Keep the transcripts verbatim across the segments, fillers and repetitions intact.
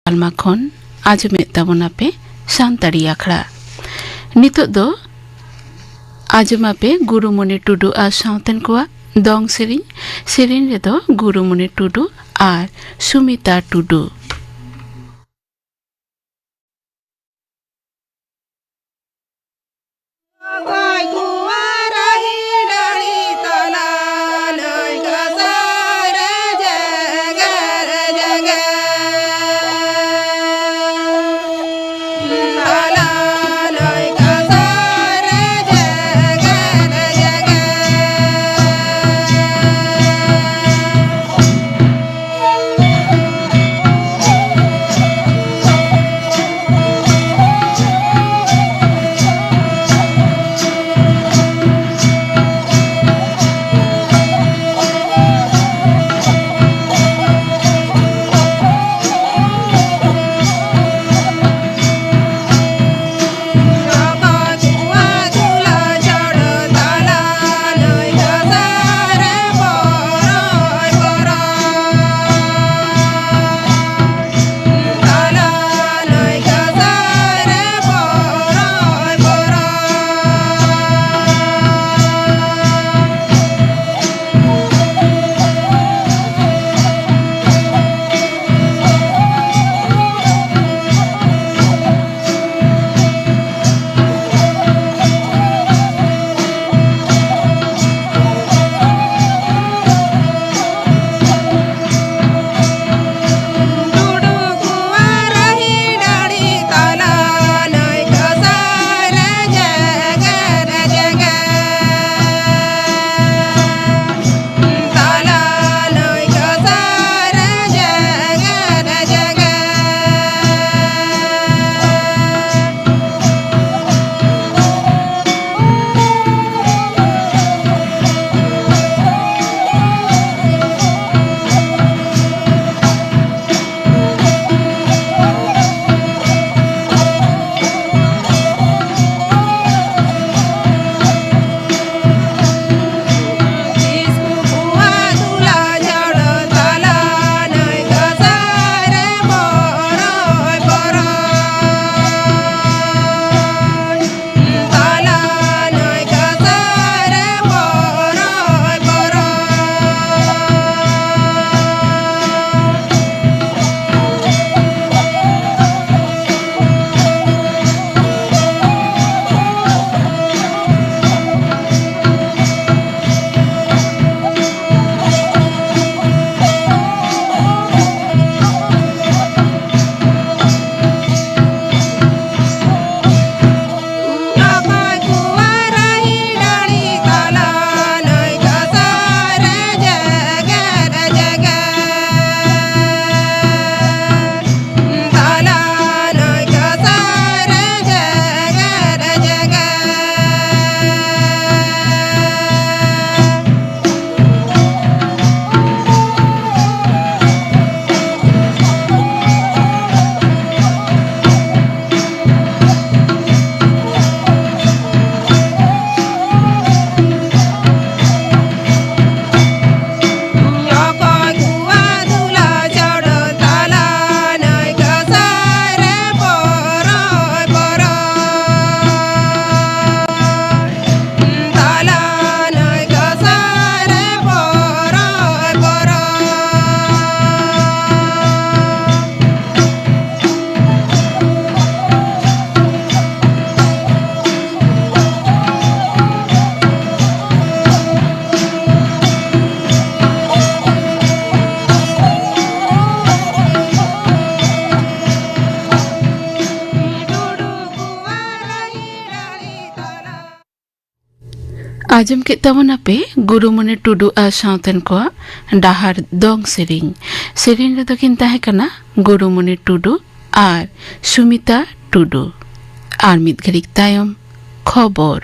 ᱛᱟᱞᱢᱟ ᱠᱷᱚᱱ ᱟᱸᱡᱚᱢᱮᱫ ᱛᱟᱵᱚᱱᱟᱯᱮ ᱥᱟᱱᱛᱟᱲᱤ ᱟᱠᱷᱲᱟ᱾ ᱱᱤᱛᱚᱜ ᱫᱚ ᱟᱸᱡᱚᱢᱟᱯᱮ ᱜᱩᱨᱩᱢᱩᱱᱤ ᱴᱩᱰᱩ ᱟᱨ ᱥᱟᱶᱛᱮᱱ ᱠᱚᱣᱟᱜ ᱫᱚᱝ ᱥᱮᱨᱮᱧ᱾ ᱥᱮᱨᱮᱧ ᱨᱮᱫᱚ ᱜᱩᱨᱩᱢᱩᱱᱤ ᱴᱩᱰᱩ ᱟᱨ ᱥᱩᱢᱤᱛᱟ ᱴᱩᱰᱩ᱾ ᱟᱸᱡᱚᱢ ᱠᱮᱫ ᱛᱟᱵᱚᱱᱟᱯᱮ ᱜᱩᱨᱩᱢᱚᱱᱤ ᱴᱩᱰᱩ ᱟᱨ ᱥᱟᱶᱛᱮᱱ ᱠᱚᱣᱟᱜ ᱰᱟᱦᱟᱨ ᱫᱚᱝ ᱥᱮᱨᱮᱧ᱾ ᱥᱮᱨᱮᱧ ᱨᱮᱫᱚ ᱠᱤᱱ ᱛᱟᱦᱮᱸ ᱠᱟᱱᱟ ᱜᱩᱨᱩᱢᱚᱱᱤ ᱴᱩᱰᱩ ᱟᱨ ᱥᱩᱢᱤᱛᱟ ᱴᱩᱰᱩ᱾ ᱟᱨ ᱢᱤᱫ ᱜᱷᱟᱹᱲᱤᱡ ᱛᱟᱭᱚᱢ ᱠᱷᱚᱵᱚᱨ᱾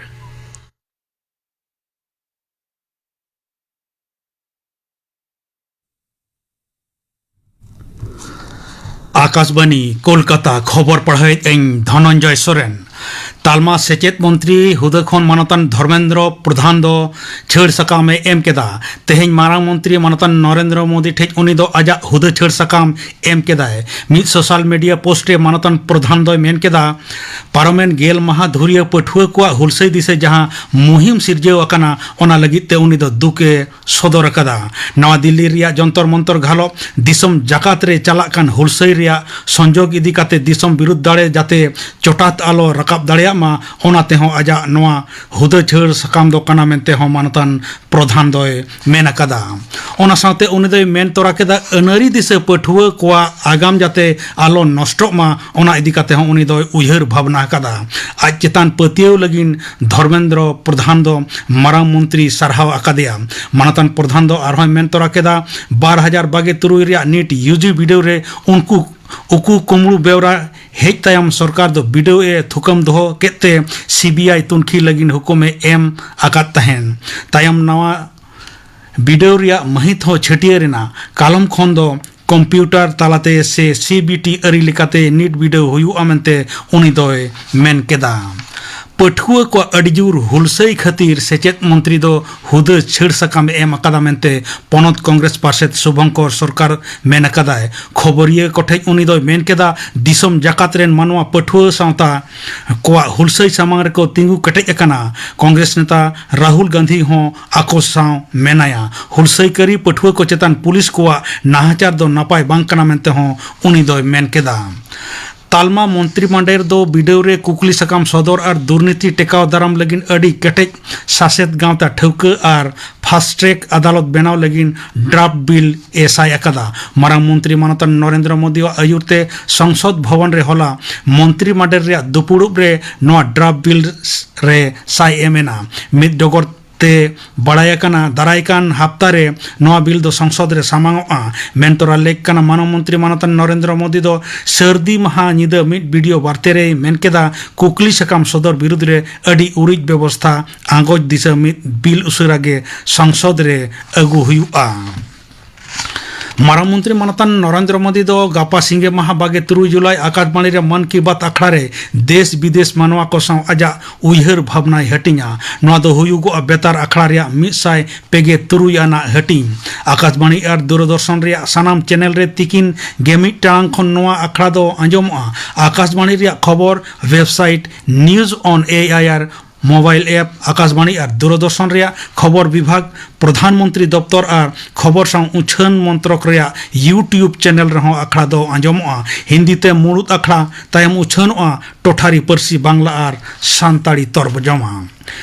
ᱟᱠᱟᱥᱵᱟᱱᱤ, ᱠᱳᱞᱠᱟᱛᱟ, ᱠᱷᱚᱵᱚᱨ ᱯᱟᱲᱦᱟᱣᱮᱫ ᱟᱹᱧ ᱫᱷᱚᱱᱚᱱᱡᱚᱭ ᱥᱚᱨᱮᱱ᱾ ᱛᱟᱞᱢᱟ ᱥᱮᱪᱮᱫ ᱢᱚᱱᱛᱨᱤ ᱦᱩᱫᱟᱹ ᱠᱷᱚᱱ ᱢᱟᱱᱚᱛᱟᱱ ᱫᱷᱚᱨᱢᱮᱱᱫᱨᱚ ᱯᱨᱚᱫᱷᱟᱱ ᱫᱚ ᱪᱷᱟᱹᱲ ᱥᱟᱠᱟᱢ ᱮ ᱮᱢ ᱠᱮᱫᱟ᱾ ᱛᱮᱦᱮᱧ ᱢᱟᱨᱟᱝ ᱢᱚᱱᱛᱨᱤ ᱢᱟᱱᱚᱛᱟᱱ ᱱᱚᱨᱮᱱᱫᱨᱚ ᱢᱳᱫᱤ ᱴᱷᱮᱱ ᱩᱱᱤ ᱫᱚ ᱟᱡᱟᱜ ᱦᱩᱫᱟᱹ ᱪᱷᱟᱹᱲ ᱥᱟᱠᱟᱢ ᱮᱢ ᱠᱮᱫᱟᱭ᱾ ᱢᱤᱫ ᱥᱳᱥᱟᱞ ᱢᱤᱰᱤᱭᱟ ᱯᱳᱥᱴ ᱨᱮ ᱢᱟᱱᱚᱛᱟᱱ ᱯᱨᱚᱫᱷᱟᱱ ᱫᱚᱭ ᱢᱮᱱ ᱠᱮᱫᱟ, ᱯᱟᱨᱚᱢᱮᱱ ᱜᱮᱞ ᱢᱟᱦᱟ ᱫᱷᱩᱨᱤᱭᱟᱹ ᱯᱟᱹᱴᱷᱩᱣᱟᱹ ᱠᱚᱣᱟᱜ ᱦᱩᱞᱥᱟᱹᱭ ᱫᱤᱥᱟᱹ ᱡᱟᱦᱟᱸ ᱢᱩᱦᱤᱢ ᱥᱤᱨᱡᱟᱹᱣ ᱟᱠᱟᱱᱟ, ᱚᱱᱟ ᱞᱟᱹᱜᱤᱫ ᱛᱮ ᱩᱱᱤ ᱫᱚ ᱫᱩᱠ ᱮ ᱥᱚᱫᱚᱨ ᱟᱠᱟᱫᱟ᱾ ᱱᱟᱣᱟ ᱫᱤᱞᱞᱤ ᱨᱮᱭᱟᱜ ᱡᱚᱱᱛᱚᱨ ᱢᱚᱱᱛᱚᱨ ᱜᱷᱟᱞᱚ ᱫᱤᱥᱚᱢ ᱡᱟᱠᱟᱛ ᱨᱮ ᱪᱟᱞᱟᱜ ᱠᱟᱱ ᱦᱩᱞᱥᱟᱹᱭ ᱨᱮᱭᱟᱜ ᱥᱚᱝᱡᱳᱜᱽ ᱤᱫᱤ ᱠᱟᱛᱮ ᱫᱤᱥᱚᱢ ᱵᱤᱨᱩᱫᱷ ᱫᱟᱲᱮ ᱡᱟᱛᱮ ᱪᱚᱴᱟᱛ ᱟᱞᱚ ᱨᱟᱠᱟᱵ ᱫᱟᱲᱮᱭᱟᱜ ᱢᱟ, ᱚᱱᱟ ᱛᱮᱦᱚᱸ ᱟᱡᱟᱜ ᱱᱚᱣᱟ ᱦᱩᱫᱟᱹ ᱪᱷᱟᱹᱲ ᱥᱟᱠᱟᱢ ᱫᱚ ᱠᱟᱱᱟ ᱢᱮᱱᱛᱮ ᱦᱚᱸ ᱢᱟᱱᱚᱛᱟᱱ ᱯᱨᱚᱫᱷᱟᱱ ᱫᱚᱭ ᱢᱮᱱ ᱟᱠᱟᱫᱟ᱾ ᱚᱱᱟ ᱥᱟᱶᱛᱮ ᱩᱱᱤ ᱫᱚᱭ ᱢᱮᱱ ᱛᱚᱨᱟ ᱠᱮᱫᱟ, ᱟᱹᱱᱟᱹᱨᱤ ᱫᱤᱥᱟᱹ ᱯᱟᱹᱴᱷᱩᱣᱟᱹ ᱠᱚᱣᱟᱜ ᱟᱜᱟᱢ ᱡᱟᱛᱮ ᱟᱞᱚ ᱱᱚᱥᱴᱚᱜ ᱢᱟ, ᱚᱱᱟ ᱤᱫᱤ ᱠᱟᱛᱮ ᱦᱚᱸ ᱩᱱᱤ ᱫᱚᱭ ᱩᱭᱦᱟᱹᱨ ᱵᱷᱟᱵᱽᱱᱟ ᱟᱠᱟᱫᱟ᱾ ᱟᱡ ᱪᱮᱛᱟᱱ ᱯᱟᱹᱛᱭᱟᱹᱣ ᱞᱟᱹᱜᱤᱫ ᱫᱷᱚᱨᱢᱮᱱᱫᱨᱚ ᱯᱨᱚᱫᱷᱟᱱ ᱫᱚ ᱢᱟᱨᱟᱝ ᱢᱚᱱᱛᱨᱤ ᱥᱟᱨᱦᱟᱣ ᱟᱠᱟᱫᱮᱭᱟ᱾ ᱢᱟᱱᱚᱛᱟᱱ ᱯᱨᱚᱫᱷᱟᱱ ᱫᱚ ᱟᱨᱦᱚᱸᱭ ᱢᱮᱱ ᱛᱚᱨᱟ ᱠᱮᱫᱟ, ᱵᱟᱨ ᱦᱟᱡᱟᱨ ᱵᱟᱜᱮ ᱛᱩᱨᱩᱭ ᱨᱮᱭᱟᱜ ᱱᱤᱴ ᱭᱩ ᱡᱤ ᱵᱤᱰᱟᱹᱣ ᱨᱮ ᱩᱱᱠᱩ ᱩᱠᱩ ᱠᱩᱢᱲᱩ ᱵᱮᱣᱨᱟ ᱦᱮᱡ ᱛᱟᱭᱚᱢ ᱥᱚᱨᱠᱟᱨ ᱫᱚ ᱵᱤᱰᱟᱹᱣ ᱮ ᱛᱷᱩᱠᱟᱹᱢ ᱫᱚᱦᱚ ᱠᱮᱫ ᱛᱮ ᱥᱤ ᱵᱤ ᱟᱭ ᱛᱩᱱᱠᱷᱤ ᱞᱟᱹᱜᱤᱫ ᱦᱩᱠᱩᱢ ᱮ ᱮᱢ ᱟᱠᱟᱫ ᱛᱟᱦᱮᱸᱱ᱾ ᱛᱟᱭᱚᱢ ᱱᱟᱣᱟ ᱵᱤᱰᱟᱹᱣ ᱨᱮᱭᱟᱜ ᱢᱟᱹᱦᱤᱛ ᱦᱚᱸ ᱪᱷᱟᱹᱴᱭᱟᱹᱨ ᱮᱱᱟ᱾ ᱠᱟᱞᱚᱢ ᱠᱷᱚᱱ ᱫᱚ ᱠᱚᱢᱯᱤᱭᱩᱴᱟᱨ ᱛᱟᱞᱟᱛᱮ ᱥᱮ ᱥᱤ ᱵᱤ ᱴᱤ ᱟᱹᱨᱤ ᱞᱮᱠᱟᱛᱮ ᱱᱤᱴ ᱵᱤᱰᱟᱹᱣ ᱦᱩᱭᱩᱜᱼᱟ ᱢᱮᱱᱛᱮ ᱩᱱᱤ ᱫᱚᱭ ᱢᱮᱱ ᱠᱮᱫᱟ᱾ ᱯᱟᱹᱴᱷᱩᱣᱟᱹ ᱠᱚᱣᱟᱜ ᱟᱹᱰᱤ ᱡᱳᱨ ᱦᱩᱞᱥᱟᱹᱭ ᱠᱷᱟᱹᱛᱤᱨ ᱥᱮᱪᱮᱫ ᱢᱚᱱᱛᱨᱤ ᱫᱚ ᱦᱩᱫᱟᱹ ᱪᱷᱟᱹᱲ ᱥᱟᱠᱟᱢ ᱮ ᱮᱢ ᱟᱠᱟᱫᱟ ᱢᱮᱱᱛᱮ ᱯᱚᱱᱚᱛ ᱠᱚᱝᱜᱨᱮᱥ ᱯᱟᱨᱥᱮᱛ ᱥᱩᱵᱷᱚᱝᱠᱚᱨ ᱥᱚᱨᱠᱟᱨ ᱢᱮᱱ ᱟᱠᱟᱫᱟᱭ᱾ ᱠᱷᱚᱵᱚᱨᱤᱭᱟᱹ ᱠᱚᱴᱷᱮᱱ ᱩᱱᱤ ᱫᱚᱭ ᱢᱮᱱ ᱠᱮᱫᱟ, ᱫᱤᱥᱚᱢ ᱡᱟᱠᱟᱛ ᱨᱮᱱ ᱢᱟᱱᱣᱟ ᱯᱟᱹᱴᱷᱩᱣᱟᱹ ᱥᱟᱶᱛᱟ ᱠᱚᱣᱟᱜ ᱦᱩᱞᱥᱟᱹᱭ ᱥᱟᱢᱟᱝ ᱨᱮᱠᱚ ᱛᱤᱸᱜᱩ ᱠᱮᱴᱮᱡ ᱟᱠᱟᱱᱟ᱾ ᱠᱚᱝᱜᱨᱮᱥ ᱱᱮᱛᱟ ᱨᱟᱦᱩᱞ ᱜᱟᱱᱫᱷᱤ ᱦᱚᱸ ᱟᱠᱚ ᱥᱟᱶ ᱢᱮᱱᱟᱭᱟ᱾ ᱦᱩᱞᱥᱟᱹᱭᱠᱟᱹᱨᱤ ᱯᱟᱹᱴᱷᱩᱣᱟᱹ ᱠᱚ ᱪᱮᱛᱟᱱ ᱯᱩᱞᱤᱥ ᱠᱚᱣᱟᱜ ᱱᱟᱦᱟᱪᱟᱨ ᱫᱚ ᱱᱟᱯᱟᱭ ᱵᱟᱝ ᱠᱟᱱᱟ ᱢᱮᱱᱛᱮ ᱦᱚᱸ ᱩᱱᱤ ᱫᱚᱭ ᱢᱮᱱ ᱠᱮᱫᱟ᱾ ᱛᱟᱞᱢᱟ ᱢᱚᱱᱛᱨᱤ ᱢᱟᱱᱰᱮᱨ ᱫᱚ ᱵᱤᱰᱟᱹᱣ ᱨᱮ ᱠᱩᱠᱞᱤ ᱥᱟᱠᱟᱢ ᱥᱚᱫᱚᱨ ᱟᱨ ᱫᱩᱨᱱᱤᱛᱤ ᱴᱮᱠᱟᱣ ᱫᱟᱨᱟᱢ ᱞᱟᱹᱜᱤᱫ ᱟᱹᱰᱤ ᱠᱮᱴᱮᱡ ᱥᱟᱥᱮᱛ ᱜᱟᱶᱛᱟ ᱴᱷᱟᱹᱣᱠᱟᱹ ᱟᱨ ᱯᱷᱟᱥᱴ ᱴᱨᱮᱠ ᱟᱫᱟᱞᱚᱛ ᱵᱮᱱᱟᱣ ᱞᱟᱹᱜᱤᱫ ᱰᱨᱟᱯᱴ ᱵᱤᱞ ᱮ ᱥᱟᱭ ᱟᱠᱟᱫᱟ᱾ ᱢᱟᱨᱟᱝ ᱢᱚᱱᱛᱨᱤ ᱢᱟᱱᱚᱛᱟᱱ ᱱᱚᱨᱮᱱᱫᱨᱚ ᱢᱳᱫᱤᱭᱟᱜ ᱟᱹᱭᱩᱨ ᱛᱮ ᱥᱚᱝᱥᱚᱫ ᱵᱷᱚᱵᱚᱱ ᱨᱮ ᱦᱚᱞᱟ ᱢᱚᱱᱛᱨᱤ ᱢᱟᱱᱰᱮᱨ ᱨᱮᱭᱟᱜ ᱫᱩᱯᱩᱲᱩᱵ ᱨᱮ ᱱᱚᱣᱟ ᱰᱨᱟᱯᱴ ᱵᱤᱞ ᱨᱮ ᱥᱟᱭ ᱮᱢ ᱮᱱᱟ᱾ ᱢᱤᱫ ᱰᱚᱜᱚᱨ ᱛᱮ ᱵᱟᱲᱟᱭ ᱟᱠᱟᱱᱟ, ᱫᱟᱨᱟᱭ ᱠᱟᱱ ᱦᱟᱯᱛᱟ ᱨᱮ ᱱᱚᱣᱟ ᱵᱤᱞ ᱫᱚ ᱥᱚᱝᱥᱚᱫ ᱨᱮ ᱥᱟᱢᱟᱝᱚᱜᱼᱟ᱾ ᱢᱮᱱᱛᱚᱨᱟ ᱞᱮᱠ ᱠᱟᱱᱟ, ᱢᱟᱱᱚ ᱢᱚᱱᱛᱨᱤ ᱢᱟᱱᱚᱛᱟᱱ ᱱᱚᱨᱮᱱᱫᱨᱚ ᱢᱳᱫᱤ ᱫᱚ ᱥᱟᱹᱨᱫᱤ ᱢᱟᱦᱟ ᱧᱤᱫᱟᱹ ᱢᱤᱫ ᱵᱷᱤᱰᱤᱭᱳ ᱵᱟᱨᱛᱮ ᱨᱮᱭ ᱢᱮᱱ ᱠᱮᱫᱟ, ᱠᱩᱠᱞᱤ ᱥᱟᱠᱟᱢ ᱥᱚᱫᱚᱨ ᱵᱤᱨᱩᱫᱽ ᱨᱮ ᱟᱹᱰᱤ ᱩᱨᱤᱡ ᱵᱮᱵᱚᱥᱛᱷᱟ ᱟᱸᱜᱚᱪ ᱫᱤᱥᱟᱹ ᱢᱤᱫ ᱵᱤᱞ ᱩᱥᱟᱹᱨᱟ ᱜᱮ ᱥᱚᱝᱥᱚᱫ ᱨᱮ ᱟᱹᱜᱩ ᱦᱩᱭᱩᱜᱼᱟ᱾ ᱢᱟᱨᱟᱝ ᱢᱚᱱᱛᱨᱤ ᱢᱟᱱᱚᱛᱟᱱ ᱱᱚᱨᱮᱱᱫᱨᱚ ᱢᱳᱫᱤ ᱫᱚ ᱜᱟᱯᱟ ᱥᱤᱸᱜᱮ ᱢᱟᱦᱟ ᱵᱟᱜᱮ ᱛᱩᱨᱩᱭ ᱡᱩᱞᱟᱭ ᱟᱠᱟᱥᱵᱟᱬᱤ ᱨᱮ ᱢᱚᱱ ᱠᱤ ᱵᱟᱛ ᱟᱠᱷᱲᱟ ᱨᱮ ᱫᱮᱥ ᱵᱤᱫᱮᱥ ᱢᱟᱱᱣᱟ ᱠᱚ ᱥᱟᱶ ᱟᱡᱟᱜ ᱩᱭᱦᱟᱹᱨ ᱵᱷᱟᱵᱽᱱᱟᱭ ᱦᱟᱹᱴᱤᱧᱟ᱾ ᱱᱚᱣᱟ ᱫᱚ ᱦᱩᱭᱩᱜᱚᱜᱼᱟ ᱵᱮᱛᱟᱨ ᱟᱠᱷᱲᱟ ᱨᱮᱭᱟᱜ ᱢᱤᱫ ᱥᱟᱭ ᱯᱮ ᱜᱮ ᱛᱩᱨᱩᱭ ᱟᱱᱟᱜ ᱦᱟᱹᱴᱤᱧ᱾ ᱟᱠᱟᱥᱵᱟᱬᱤ ᱟᱨ ᱫᱩᱨᱚᱫᱚᱨᱥᱚᱱ ᱨᱮᱭᱟᱜ ᱥᱟᱱᱟᱢ ᱪᱮᱱᱮᱞ ᱨᱮ ᱛᱤᱠᱤᱱ ᱜᱮ ᱢᱤᱫ ᱴᱟᱲᱟᱝ ᱠᱷᱚᱱ ᱱᱚᱣᱟ ᱟᱠᱷᱲᱟ ᱫᱚ ᱟᱸᱡᱚᱢᱚᱜᱼᱟ᱾ ᱟᱠᱟᱥᱵᱟᱬᱤ ᱨᱮᱭᱟᱜ ᱠᱷᱚᱵᱚᱨ website News on A I R, mobile app, Akashvani ᱟᱨ ᱫᱩᱨᱚᱫᱚᱨᱥᱚᱱ ᱨᱮᱭᱟᱜ ᱠᱷᱚᱵᱚᱨ ᱵᱤᱵᱷᱟᱜᱽ, ᱯᱨᱚᱫᱷᱟᱱ ᱢᱚᱱᱛᱨᱤ ᱫᱚᱯᱛᱚᱨ ᱟᱨ ᱠᱷᱚᱵᱚᱨ ᱥᱟᱶ ᱩᱪᱷᱟᱹᱱ ᱢᱚᱱᱛᱨᱚᱠ ᱨᱮᱭᱟᱜ YouTube ᱪᱮᱱᱮᱞ ᱨᱮᱦᱚᱸ ᱟᱠᱷᱲᱟ ᱫᱚ ᱟᱸᱡᱚᱢᱚᱜᱼᱟ᱾ ᱦᱤᱱᱫᱤ ᱛᱮ ᱢᱩᱲᱩᱫ ᱟᱠᱷᱲᱟ, ᱛᱟᱭᱚᱢ ᱩᱪᱷᱟᱹᱱᱚᱜᱼᱟ ᱴᱚᱴᱷᱟᱨᱤ ᱯᱟᱹᱨᱥᱤ ᱵᱟᱝᱞᱟ ᱟᱨ ᱥᱟᱱᱛᱟᱲᱤ ᱛᱚᱨᱡᱚᱢᱟ᱾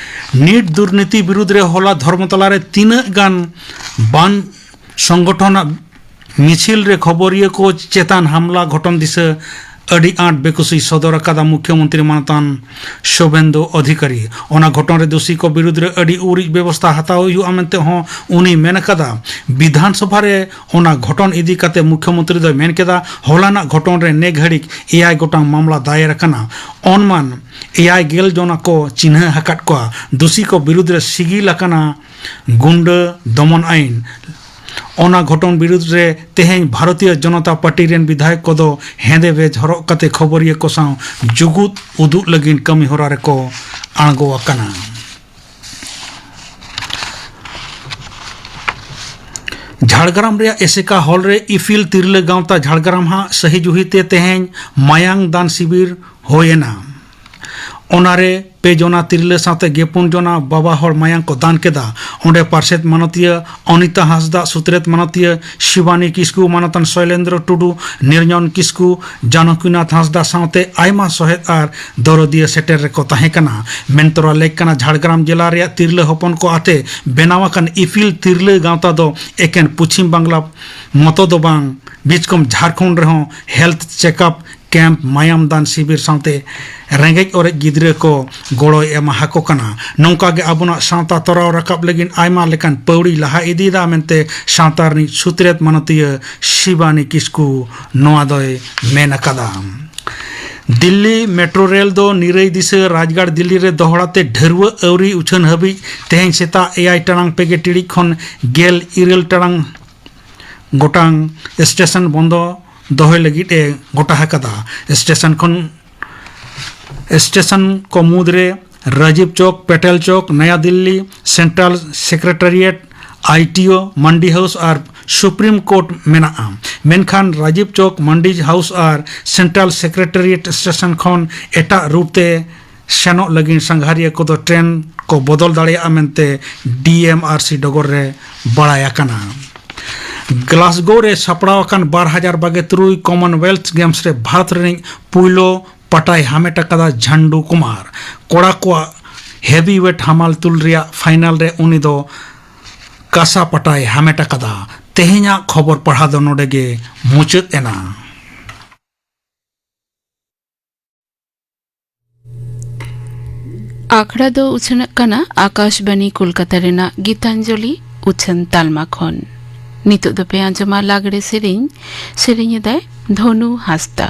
ᱱᱤᱴ ᱫᱩᱨᱱᱤᱛᱤ ᱵᱤᱨᱩᱫᱽ ᱨᱮ ᱦᱚᱞᱟ ᱫᱷᱚᱨᱢᱚᱛᱚᱞᱟ ᱨᱮ ᱛᱤᱱᱟᱹᱜ ᱜᱟᱱ ᱵᱟᱱ ᱥᱚᱝᱜᱚᱴᱷᱚᱱᱟᱜ ᱢᱤᱪᱷᱤᱞ ᱨᱮ ᱠᱷᱚᱵᱚᱨᱤᱭᱟᱹ ᱠᱚ ᱪᱮᱛᱟᱱ ᱦᱟᱢᱞᱟ ᱜᱷᱚᱴᱚᱱ ᱫᱤᱥᱟᱹ ᱟᱹᱰᱤ ᱟᱸᱴ ᱵᱮᱠᱩᱥᱤ ᱥᱚᱫᱚᱨ ᱟᱠᱟᱫᱟ ᱢᱩᱠᱷᱭᱚᱢᱚᱱᱛᱨᱤ ᱢᱟᱱᱚᱛᱟᱱ ᱥᱩᱵᱷᱮᱱᱫᱩ ᱚᱫᱷᱤᱠᱟᱨᱤ᱾ ᱚᱱᱟ ᱜᱷᱚᱴᱚᱱ ᱨᱮ ᱫᱳᱥᱤ ᱠᱚ ᱵᱤᱨᱩᱫᱽ ᱨᱮ ᱟᱹᱰᱤ ᱩᱨᱤᱡ ᱵᱮᱵᱚᱥᱛᱷᱟ ᱦᱟᱛᱟᱣ ᱦᱩᱭᱩᱜᱼᱟ ᱢᱮᱱᱛᱮ ᱦᱚᱸ ᱩᱱᱤ ᱢᱮᱱ ᱟᱠᱟᱫᱟ᱾ ᱵᱤᱫᱷᱟᱱ ᱥᱚᱵᱷᱟ ᱨᱮ ᱚᱱᱟ ᱜᱷᱚᱴᱚᱱ ᱤᱫᱤ ᱠᱟᱛᱮ ᱢᱩᱠᱷᱭᱚᱢᱚᱱᱛᱨᱤ ᱫᱚᱭ ᱢᱮᱱ ᱠᱮᱫᱟ, ᱦᱚᱞᱟᱱᱟᱜ ᱜᱷᱚᱴᱚᱱ ᱨᱮ ᱱᱮ ᱜᱷᱟᱹᱲᱤᱡ ᱮᱭᱟᱭ ᱜᱚᱴᱟᱝ ᱢᱟᱢᱞᱟ ᱫᱟᱭᱮᱨ ᱟᱠᱟᱱᱟ᱾ ᱚᱱᱢᱟᱱ ᱮᱭᱟᱭ ᱜᱮᱞ ᱡᱚᱱᱟ ᱠᱚ ᱪᱤᱱᱦᱟᱹ ᱟᱠᱟᱫ ᱠᱚᱣᱟ᱾ ᱫᱳᱥᱤ ᱠᱚ ᱵᱤᱨᱩᱫᱽ ᱨᱮ ᱥᱤᱜᱤᱞ ᱟᱠᱟᱱᱟ ᱜᱩᱱᱰᱟᱹ ᱫᱚᱢᱚᱱ ᱟᱹᱭᱤᱱ᱾ ᱚᱱᱟ ᱜᱷᱚᱴᱚᱱ ᱵᱤᱨᱩᱫᱽ ᱨᱮ ᱛᱮᱦᱮᱧ ᱵᱷᱟᱨᱚᱛᱤᱭᱚ ᱡᱚᱱᱚᱛᱟ ᱯᱟᱨᱴᱤ ᱨᱮᱱ ᱵᱤᱫᱷᱟᱭᱚᱠ ᱠᱚᱫᱚ ᱦᱮᱸᱫᱮ ᱵᱮᱡᱽ ᱦᱚᱨᱚᱜ ᱠᱟᱛᱮ ᱠᱷᱚᱵᱚᱨᱤᱭᱟᱹ ᱠᱚ ᱥᱟᱶ ᱡᱩᱜᱩᱫ ᱩᱫᱩᱜ ᱞᱟᱹᱜᱤᱫ ᱠᱟᱹᱢᱤ ᱦᱚᱨᱟ ᱨᱮᱠᱚ ᱟᱬᱜᱚ ᱟᱠᱟᱱᱟ᱾ ᱡᱷᱟᱲᱜᱨᱟᱢ ᱨᱮᱭᱟᱜ ᱮᱥᱮᱠᱟ ᱦᱚᱞ ᱨᱮ ᱤᱯᱷᱤᱞ ᱛᱤᱨᱞᱟᱹ ᱜᱟᱶᱛᱟ ᱡᱷᱟᱲᱜᱨᱟᱢ ᱦᱟᱜ ᱥᱟᱹᱦᱤ ᱡᱩᱦᱤ ᱛᱮ ᱛᱮᱦᱮᱧ ᱢᱟᱭᱟᱝ ᱫᱟᱱ ᱥᱤᱵᱤᱨ ᱦᱩᱭ ᱮᱱᱟ᱾ ᱚᱱᱟᱨᱮ ᱯᱮ ᱡᱚᱱᱟ ᱛᱤᱨᱞᱟᱹ ᱥᱟᱶᱛᱮ ᱜᱮᱯᱩᱱ ᱡᱚᱱᱟ ᱵᱟᱵᱟ ᱦᱚᱲ ᱢᱟᱭᱟᱝ ᱠᱚ ᱫᱟᱱ ᱠᱮᱫᱟ᱾ ᱚᱸᱰᱮ ᱯᱟᱨᱥᱮᱛ ᱢᱟᱱᱚᱛᱤᱭᱟᱹ ᱚᱱᱤᱛᱟ ᱦᱟᱸᱥᱫᱟ, ᱥᱩᱛᱨᱮᱛ ᱢᱟᱱᱚᱛᱤᱭᱟᱹ ᱥᱤᱵᱟᱱᱤ ᱠᱤᱥᱠᱩ, ᱢᱟᱱᱚᱛᱟᱱ ᱥᱚᱭᱞᱮᱱᱫᱨᱚ ᱴᱩᱰᱩ, ᱱᱤᱨᱧᱚᱱ ᱠᱤᱥᱠᱩ, ᱡᱟᱱᱚᱠᱤᱱᱟᱛᱷ ᱦᱟᱸᱥᱫᱟ ᱥᱟᱶᱛᱮ ᱟᱭᱢᱟ ᱥᱚᱦᱮᱫ ᱟᱨ ᱫᱚᱨᱚᱫᱤᱭᱟᱹ ᱥᱮᱴᱮᱨ ᱨᱮᱠᱚ ᱛᱟᱦᱮᱸ ᱠᱟᱱᱟ᱾ ᱢᱮᱱᱛᱚᱨᱟ ᱞᱮᱠ ᱠᱟᱱᱟ, ᱡᱷᱟᱲᱜᱨᱟᱢ ᱡᱮᱞᱟ ᱨᱮᱭᱟᱜ ᱛᱤᱨᱞᱟᱹ ᱦᱚᱯᱚᱱ ᱠᱚ ᱟᱛᱮ ᱵᱮᱱᱟᱣ ᱟᱠᱟᱱ ᱤᱯᱤᱞ ᱛᱤᱨᱞᱟᱹ ᱜᱟᱶᱛᱟ ᱫᱚ ᱮᱠᱮᱱ ᱯᱚᱪᱷᱤᱢ ᱵᱟᱝᱞᱟ ᱢᱚᱛᱚ ᱫᱚ ᱵᱟᱝ, ᱵᱤᱪᱠᱚᱢ ᱡᱷᱟᱲᱠᱷᱚᱸᱰ ᱨᱮᱦᱚᱸ ᱦᱮᱞᱛᱷ ᱪᱮᱠᱟᱯ ᱠᱮᱢᱯ, ᱢᱟᱭᱟᱢ ᱫᱟᱱ ᱥᱤᱵᱤᱨ ᱥᱟᱶᱛᱮ ᱨᱮᱸᱜᱮᱡ ᱚᱨᱮᱡ ᱜᱤᱫᱽᱨᱟᱹ ᱠᱚ ᱜᱚᱲᱚᱭ ᱮᱢᱟ ᱦᱟᱠᱚ ᱠᱟᱱᱟ᱾ ᱱᱚᱝᱠᱟ ᱜᱮ ᱟᱵᱚᱱᱟᱜ ᱥᱟᱶᱛᱟ ᱛᱚᱨᱟᱣ ᱨᱟᱠᱟᱵ ᱞᱟᱹᱜᱤᱫ ᱟᱭᱢᱟ ᱞᱮᱠᱟᱱ ᱯᱟᱹᱣᱲᱤ ᱞᱟᱦᱟ ᱤᱫᱤᱭᱮᱫᱟ ᱢᱮᱱᱛᱮ ᱥᱟᱶᱛᱟ ᱨᱤᱱᱤᱡ ᱥᱩᱛᱨᱮᱛ ᱢᱟᱱᱚᱛᱤᱭᱟᱹ ᱥᱤᱵᱟᱱᱤ ᱠᱤᱥᱠᱩ ᱱᱚᱣᱟ ᱫᱚᱭ ᱢᱮᱱ ᱟᱠᱟᱫᱟ᱾ ᱫᱤᱞᱞᱤ ᱢᱮᱴᱨᱳ ᱨᱮᱞ ᱫᱚ ᱱᱤᱨᱟᱹᱭ ᱫᱤᱥᱟᱹ ᱨᱟᱡᱽᱜᱟᱲ ᱫᱤᱞᱞᱤ ᱨᱮ ᱫᱚᱦᱲᱟ ᱛᱮ ᱰᱷᱟᱹᱨᱣᱟᱹᱜ ᱟᱹᱣᱨᱤ ᱩᱪᱷᱟᱹᱱ ᱦᱟᱹᱵᱤᱡ ᱛᱮᱦᱮᱧ ᱥᱮᱛᱟᱜ ᱮᱭᱟᱭ ᱴᱟᱲᱟᱝ ᱯᱮᱜᱮ ᱴᱤᱲᱤᱡ ᱠᱷᱚᱱ ᱜᱮᱞ ᱤᱨᱟᱹᱞ ᱴᱟᱲᱟᱝ ᱜᱚᱴᱟᱝ ᱥᱴᱮᱥᱚᱱ ᱵᱚᱱᱫᱚ ᱫᱚᱦᱚᱭ ᱞᱟᱹᱜᱤᱫ ᱮ ᱜᱚᱴᱟ ᱟᱠᱟᱫᱟ᱾ ᱥᱴᱮᱥᱚᱱ ᱠᱷᱚᱱ, ᱥᱴᱮᱥᱚᱱ ᱠᱚ ᱢᱩᱫᱽᱨᱮ Rajiv Chowk, Patel Chowk, Naya Delhi, Central Secretariat, I T O, Mandi House ᱟᱨ ᱥᱩᱯᱨᱤᱢ ᱠᱳᱨᱴ ᱢᱮᱱᱟᱜᱼᱟ᱾ ᱢᱮᱱᱠᱷᱟᱱ ᱨᱟᱡᱤᱵ ᱪᱚᱠ, ᱢᱟᱱᱰᱤ ᱦᱟᱣᱩᱥ ᱟᱨ ᱥᱮᱱᱴᱨᱟᱞ ᱥᱮᱠᱨᱮᱴᱟᱨᱤᱭᱮᱴ ᱥᱴᱮᱥᱚᱱ ᱠᱷᱚᱱ ᱮᱴᱟᱜ ᱨᱩᱴ ᱛᱮ ᱥᱮᱱᱚᱜ ᱞᱟᱹᱜᱤᱫ ᱥᱟᱸᱜᱷᱟᱨᱤᱭᱟᱹ ᱠᱚᱫᱚ ᱴᱨᱮᱱ ᱠᱚ ᱵᱚᱫᱚᱞ ᱫᱟᱲᱮᱭᱟᱜᱼᱟ ᱢᱮᱱᱛᱮ ᱰᱤ ᱮᱢ ᱟᱨ ᱥᱤ ᱰᱚᱜᱚᱨ ᱨᱮ ᱵᱟᱲᱟᱭ ᱟᱠᱟᱱᱟ᱾ ᱜᱞᱟᱥᱜᱳ ᱨᱮ ᱥᱟᱯᱲᱟᱣ ᱟᱠᱟᱱ ᱵᱟᱨ ᱦᱟᱡᱟᱨ ᱵᱟᱜᱮ ᱛᱩᱨᱩᱭ ᱠᱚᱢᱚᱱᱣᱮᱞᱛᱷ ᱜᱮᱢᱥ ᱨᱮ ᱵᱷᱟᱨᱚᱛ ᱨᱤᱱᱤᱡ ᱯᱩᱭᱞᱩ ᱯᱟᱴᱟᱭ ᱦᱟᱢᱮᱴ ᱟᱠᱟᱫᱟ ᱡᱷᱟᱱᱰᱩ ᱠᱩᱢᱟᱨ᱾ ᱠᱚᱲᱟ ᱠᱚᱣᱟᱜ ᱦᱮᱵᱤ ᱣᱮᱴ ᱦᱟᱢᱟᱞ ᱛᱩᱞ ᱨᱮᱭᱟᱜ ᱯᱷᱟᱭᱱᱟᱞ ᱨᱮ ᱩᱱᱤ ᱫᱚ ᱠᱟᱸᱥᱟ ᱯᱟᱴᱟᱭ ᱦᱟᱢᱮᱴ ᱟᱠᱟᱫᱟ᱾ ᱛᱮᱦᱮᱧᱟᱜ ᱠᱷᱚᱵᱚᱨ ᱯᱟᱲᱦᱟᱣ ᱫᱚ ᱱᱚᱰᱮ ᱜᱮ ᱢᱩᱪᱟᱹᱫ ᱮᱱᱟ᱾ ᱟᱠᱷᱲᱟ ᱫᱚ ᱩᱪᱷᱟᱹᱱᱚᱜ ᱠᱟᱱᱟ ᱟᱠᱟᱥᱵᱟᱱᱤ ᱠᱳᱞᱠᱟᱛᱟ ᱨᱮᱱᱟᱜ ᱜᱤᱛᱟᱧᱡᱚᱞᱤ ᱩᱪᱷᱟᱹᱱ ᱛᱟᱞᱢᱟ ᱠᱷᱚᱱ᱾ ᱱᱤᱛᱚᱜ ᱫᱚᱯᱮ ᱟᱸᱡᱚᱢᱟ ᱞᱟᱜᱽᱲᱮ ᱥᱮᱨᱮᱧ᱾ ᱥᱮᱨᱮᱧ ᱮᱫᱟᱭ ᱫᱷᱚᱱᱩ ᱦᱟᱸᱥᱫᱟ᱾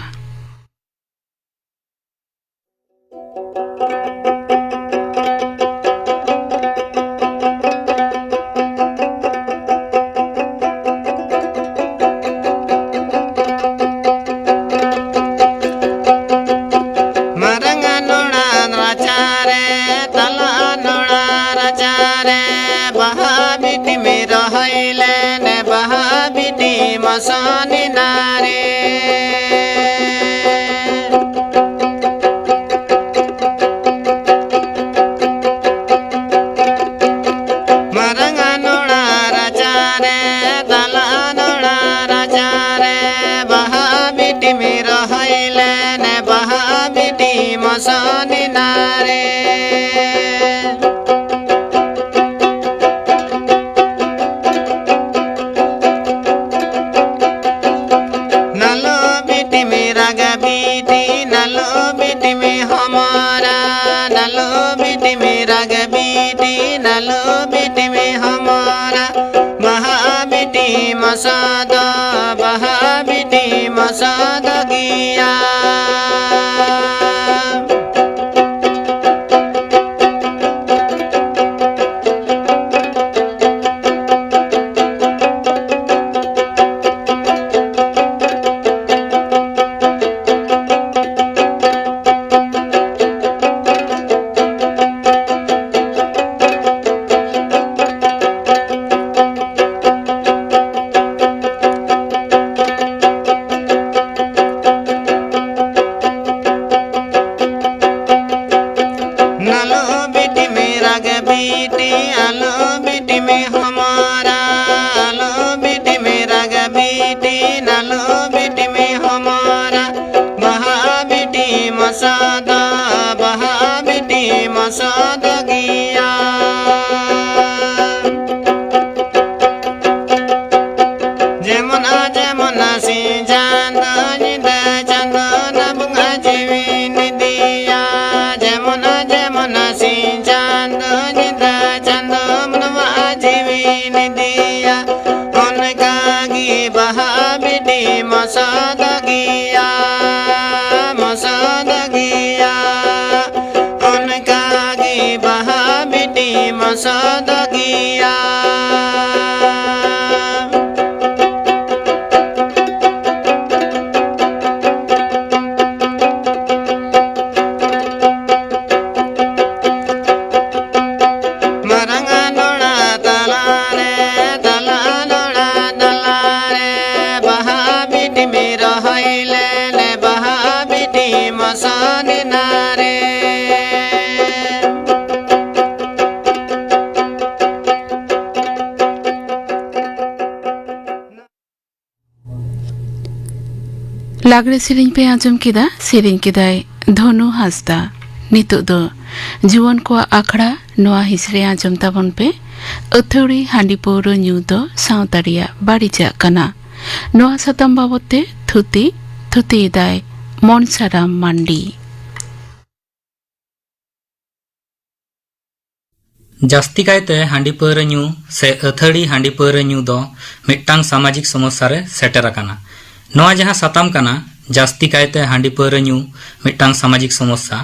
ᱢᱟᱨᱟᱝ ᱱᱚᱲᱟ ᱨᱟᱪᱟᱨᱮ, ᱛᱟᱞᱟ ᱱᱚᱲᱟ ᱨᱟᱪᱟᱨᱮ, ᱵᱟᱦᱟ ᱵᱤᱴᱤ ᱢᱤᱨᱚ ᱦᱚᱭᱞᱮᱱ, ᱵᱟᱦᱟ ᱵᱤᱴᱤ ᱢᱚᱥᱚᱱᱤ ᱱᱟᱨᱮ᱾ ᱢᱟᱨᱟᱝ ᱱᱚᱲᱟ ᱨᱟᱪᱟᱨᱮ, ᱛᱟᱞᱟ ᱱᱚᱲᱟ ᱨᱟᱪᱟᱨᱮ, ᱵᱟᱦᱟ ᱵᱤᱴᱤ ᱢᱤᱨᱚ ᱦᱚᱭᱞᱮᱱ, ᱵᱟᱦᱟ ᱵᱤᱴᱤ ᱢᱚᱥᱚᱱᱤ ᱱᱟᱨᱮ᱾ ᱱᱟᱞᱚ ᱵᱤᱴᱤ ᱢᱤᱨᱟ ᱵᱤᱴᱤ ᱱᱟᱞᱚ ᱵᱤᱴᱤ ᱢᱮ ᱦᱚᱢᱚᱨᱟ, ᱱᱟᱞᱚ ᱵᱤᱴᱤ ᱢᱮ ᱨᱟᱜᱽ ᱵᱤᱴᱤ ᱱᱟᱞᱚ ᱵᱤᱴᱤ ᱢᱮ ᱦᱚᱢᱚᱨᱟ᱾ ᱵᱟᱦᱟ ᱵᱤᱴᱤ ᱢᱚᱥᱚᱫ, ᱵᱟᱦᱟ ᱵᱤᱴᱤ ᱢᱚᱥᱚᱫ ᱜᱮᱭᱟ᱾ ᱱᱟᱞᱚ ᱵᱤᱴᱤ ᱢᱮ ᱨᱟᱜᱽ ᱵᱤᱴᱤ, ᱟᱞᱚ ᱵᱤᱴᱤ ᱢᱮ ᱦᱚᱢᱚᱨᱟ, ᱟᱞᱚ ᱵᱤᱴᱤ ᱢᱮ ᱨᱟᱜᱽ ᱵᱤᱴᱤ, ᱱᱟᱞᱚ ᱵᱤᱴᱤ ᱢᱮ ᱦᱚᱢᱚᱨᱟ᱾ ᱵᱟᱦᱟ ᱵᱤᱴᱤ ᱢᱚᱥᱚᱫ, ᱵᱟᱦᱟ ᱵᱤᱴᱤ ᱢᱚᱥᱚᱫ ᱜᱮᱭᱟ᱾ ᱡᱮᱢᱚᱱ ᱟᱨ ᱡᱮᱢᱚᱱ ᱥᱤᱧ ᱪᱟᱸᱫᱚ ᱧᱤᱫᱟᱹ ᱪᱟᱸᱫᱚ ᱱᱟ ᱵᱚᱸᱜᱟ ᱡᱤᱣᱤ ᱱᱤᱫᱤᱭᱟ᱾ ᱡᱮᱢᱚᱱ ᱟᱨ ᱡᱮᱢᱚᱱ ᱥᱤᱧ ᱪᱟᱸᱫᱚ ᱧᱤᱫᱟᱹ ᱪᱟᱸᱫᱚ ᱢᱟᱱᱣᱟ ᱡᱤᱣᱤ ᱱᱤᱫᱤᱭᱟ᱾ ᱚᱱᱠᱟ ᱜᱮ ᱵᱟᱦᱟ ᱵᱤᱴᱤ ᱢᱚᱥᱚᱫ ᱜᱮᱭᱟ, ᱢᱚᱥᱚᱫ ᱜᱮᱭᱟ᱾ ᱚᱱᱠᱟ ᱜᱮ ᱵᱟᱦᱟ ᱵᱤᱴᱤ ᱢᱚᱥᱚᱫ ᱜᱮᱭᱟ᱾ ᱢᱟᱨᱟᱝ ᱰᱚᱲᱟ ᱛᱟᱞᱟᱨᱮ, ᱛᱟᱞᱟ ᱰᱚᱲᱟ ᱛᱟᱞᱟᱨᱮ, ᱵᱟᱦᱟ ᱵᱤᱴᱤ ᱢᱮ ᱨᱚᱦᱚᱭ ᱞᱮᱱᱮ, ᱵᱟᱦᱟ ᱵᱤᱴᱤ ᱢᱚᱥᱚᱱ ᱮᱱᱟ ᱨᱮ᱾ ᱞᱟᱜᱽᱲᱮ ᱥᱮᱨᱮᱧ ᱯᱮ ᱟᱸᱡᱚᱢ ᱠᱮᱫᱟ, ᱥᱮᱨᱮᱧ ᱠᱮᱫᱟᱭ ᱫᱷᱚᱱᱩ ᱦᱟᱸᱥᱫᱟ᱾ ᱱᱤᱛᱚᱜ ᱫᱚ ᱡᱩᱣᱟᱹᱱ ᱠᱚᱣᱟᱜ ᱟᱠᱷᱲᱟ, ᱱᱚᱣᱟ ᱦᱤᱸᱥ ᱨᱮ ᱟᱸᱡᱚᱢ ᱛᱟᱵᱚᱱ ᱯᱮ, ᱟᱹᱛᱷᱟᱹᱣᱲᱤ ᱦᱟᱺᱰᱤ ᱯᱟᱹᱣᱨᱟᱹ ᱧᱩ ᱫᱚ ᱥᱟᱶᱛᱟ ᱨᱮᱭᱟᱜ ᱵᱟᱹᱲᱤᱡᱟᱜ ᱠᱟᱱᱟ᱾ ᱱᱚᱣᱟ ᱥᱟᱛᱟᱢ ᱵᱟᱵᱚᱛ ᱛᱮ ᱛᱷᱩᱛᱤ ᱛᱷᱩᱛᱤᱭᱮᱫᱟᱭ ᱢᱚᱱᱥᱟᱨᱟᱢ ᱢᱟᱱᱰᱤ᱾ ᱡᱟᱹᱥᱛᱤ ᱠᱟᱭᱛᱮ ᱦᱟᱺᱰᱤ ᱯᱟᱹᱣᱨᱟᱹ ᱧᱩ ᱥᱮ ᱟᱹᱛᱷᱟᱹᱲᱤ ᱦᱟᱺᱰᱤ ᱯᱟᱹᱣᱨᱟᱹ ᱧᱩ ᱫᱚ ᱢᱤᱫᱴᱟᱝ ᱥᱟᱢᱟᱡᱤᱠ ᱥᱚᱢᱚᱥᱥᱟ ᱨᱮ ᱥᱮᱴᱮᱨ ᱟᱠᱟᱱᱟ᱾ ᱱᱚᱣᱟ ᱡᱟᱦᱟᱸ ᱥᱟᱛᱟᱢ ᱠᱟᱱᱟ, ᱡᱟᱹᱥᱛᱤ ᱠᱟᱭᱛᱮ ᱦᱟᱺᱰᱤ ᱯᱟᱹᱣᱨᱟᱹ ᱧᱩ ᱢᱤᱫᱴᱟᱝ ᱥᱟᱢᱟᱡᱤᱠ ᱥᱚᱢᱚᱥᱥᱟ,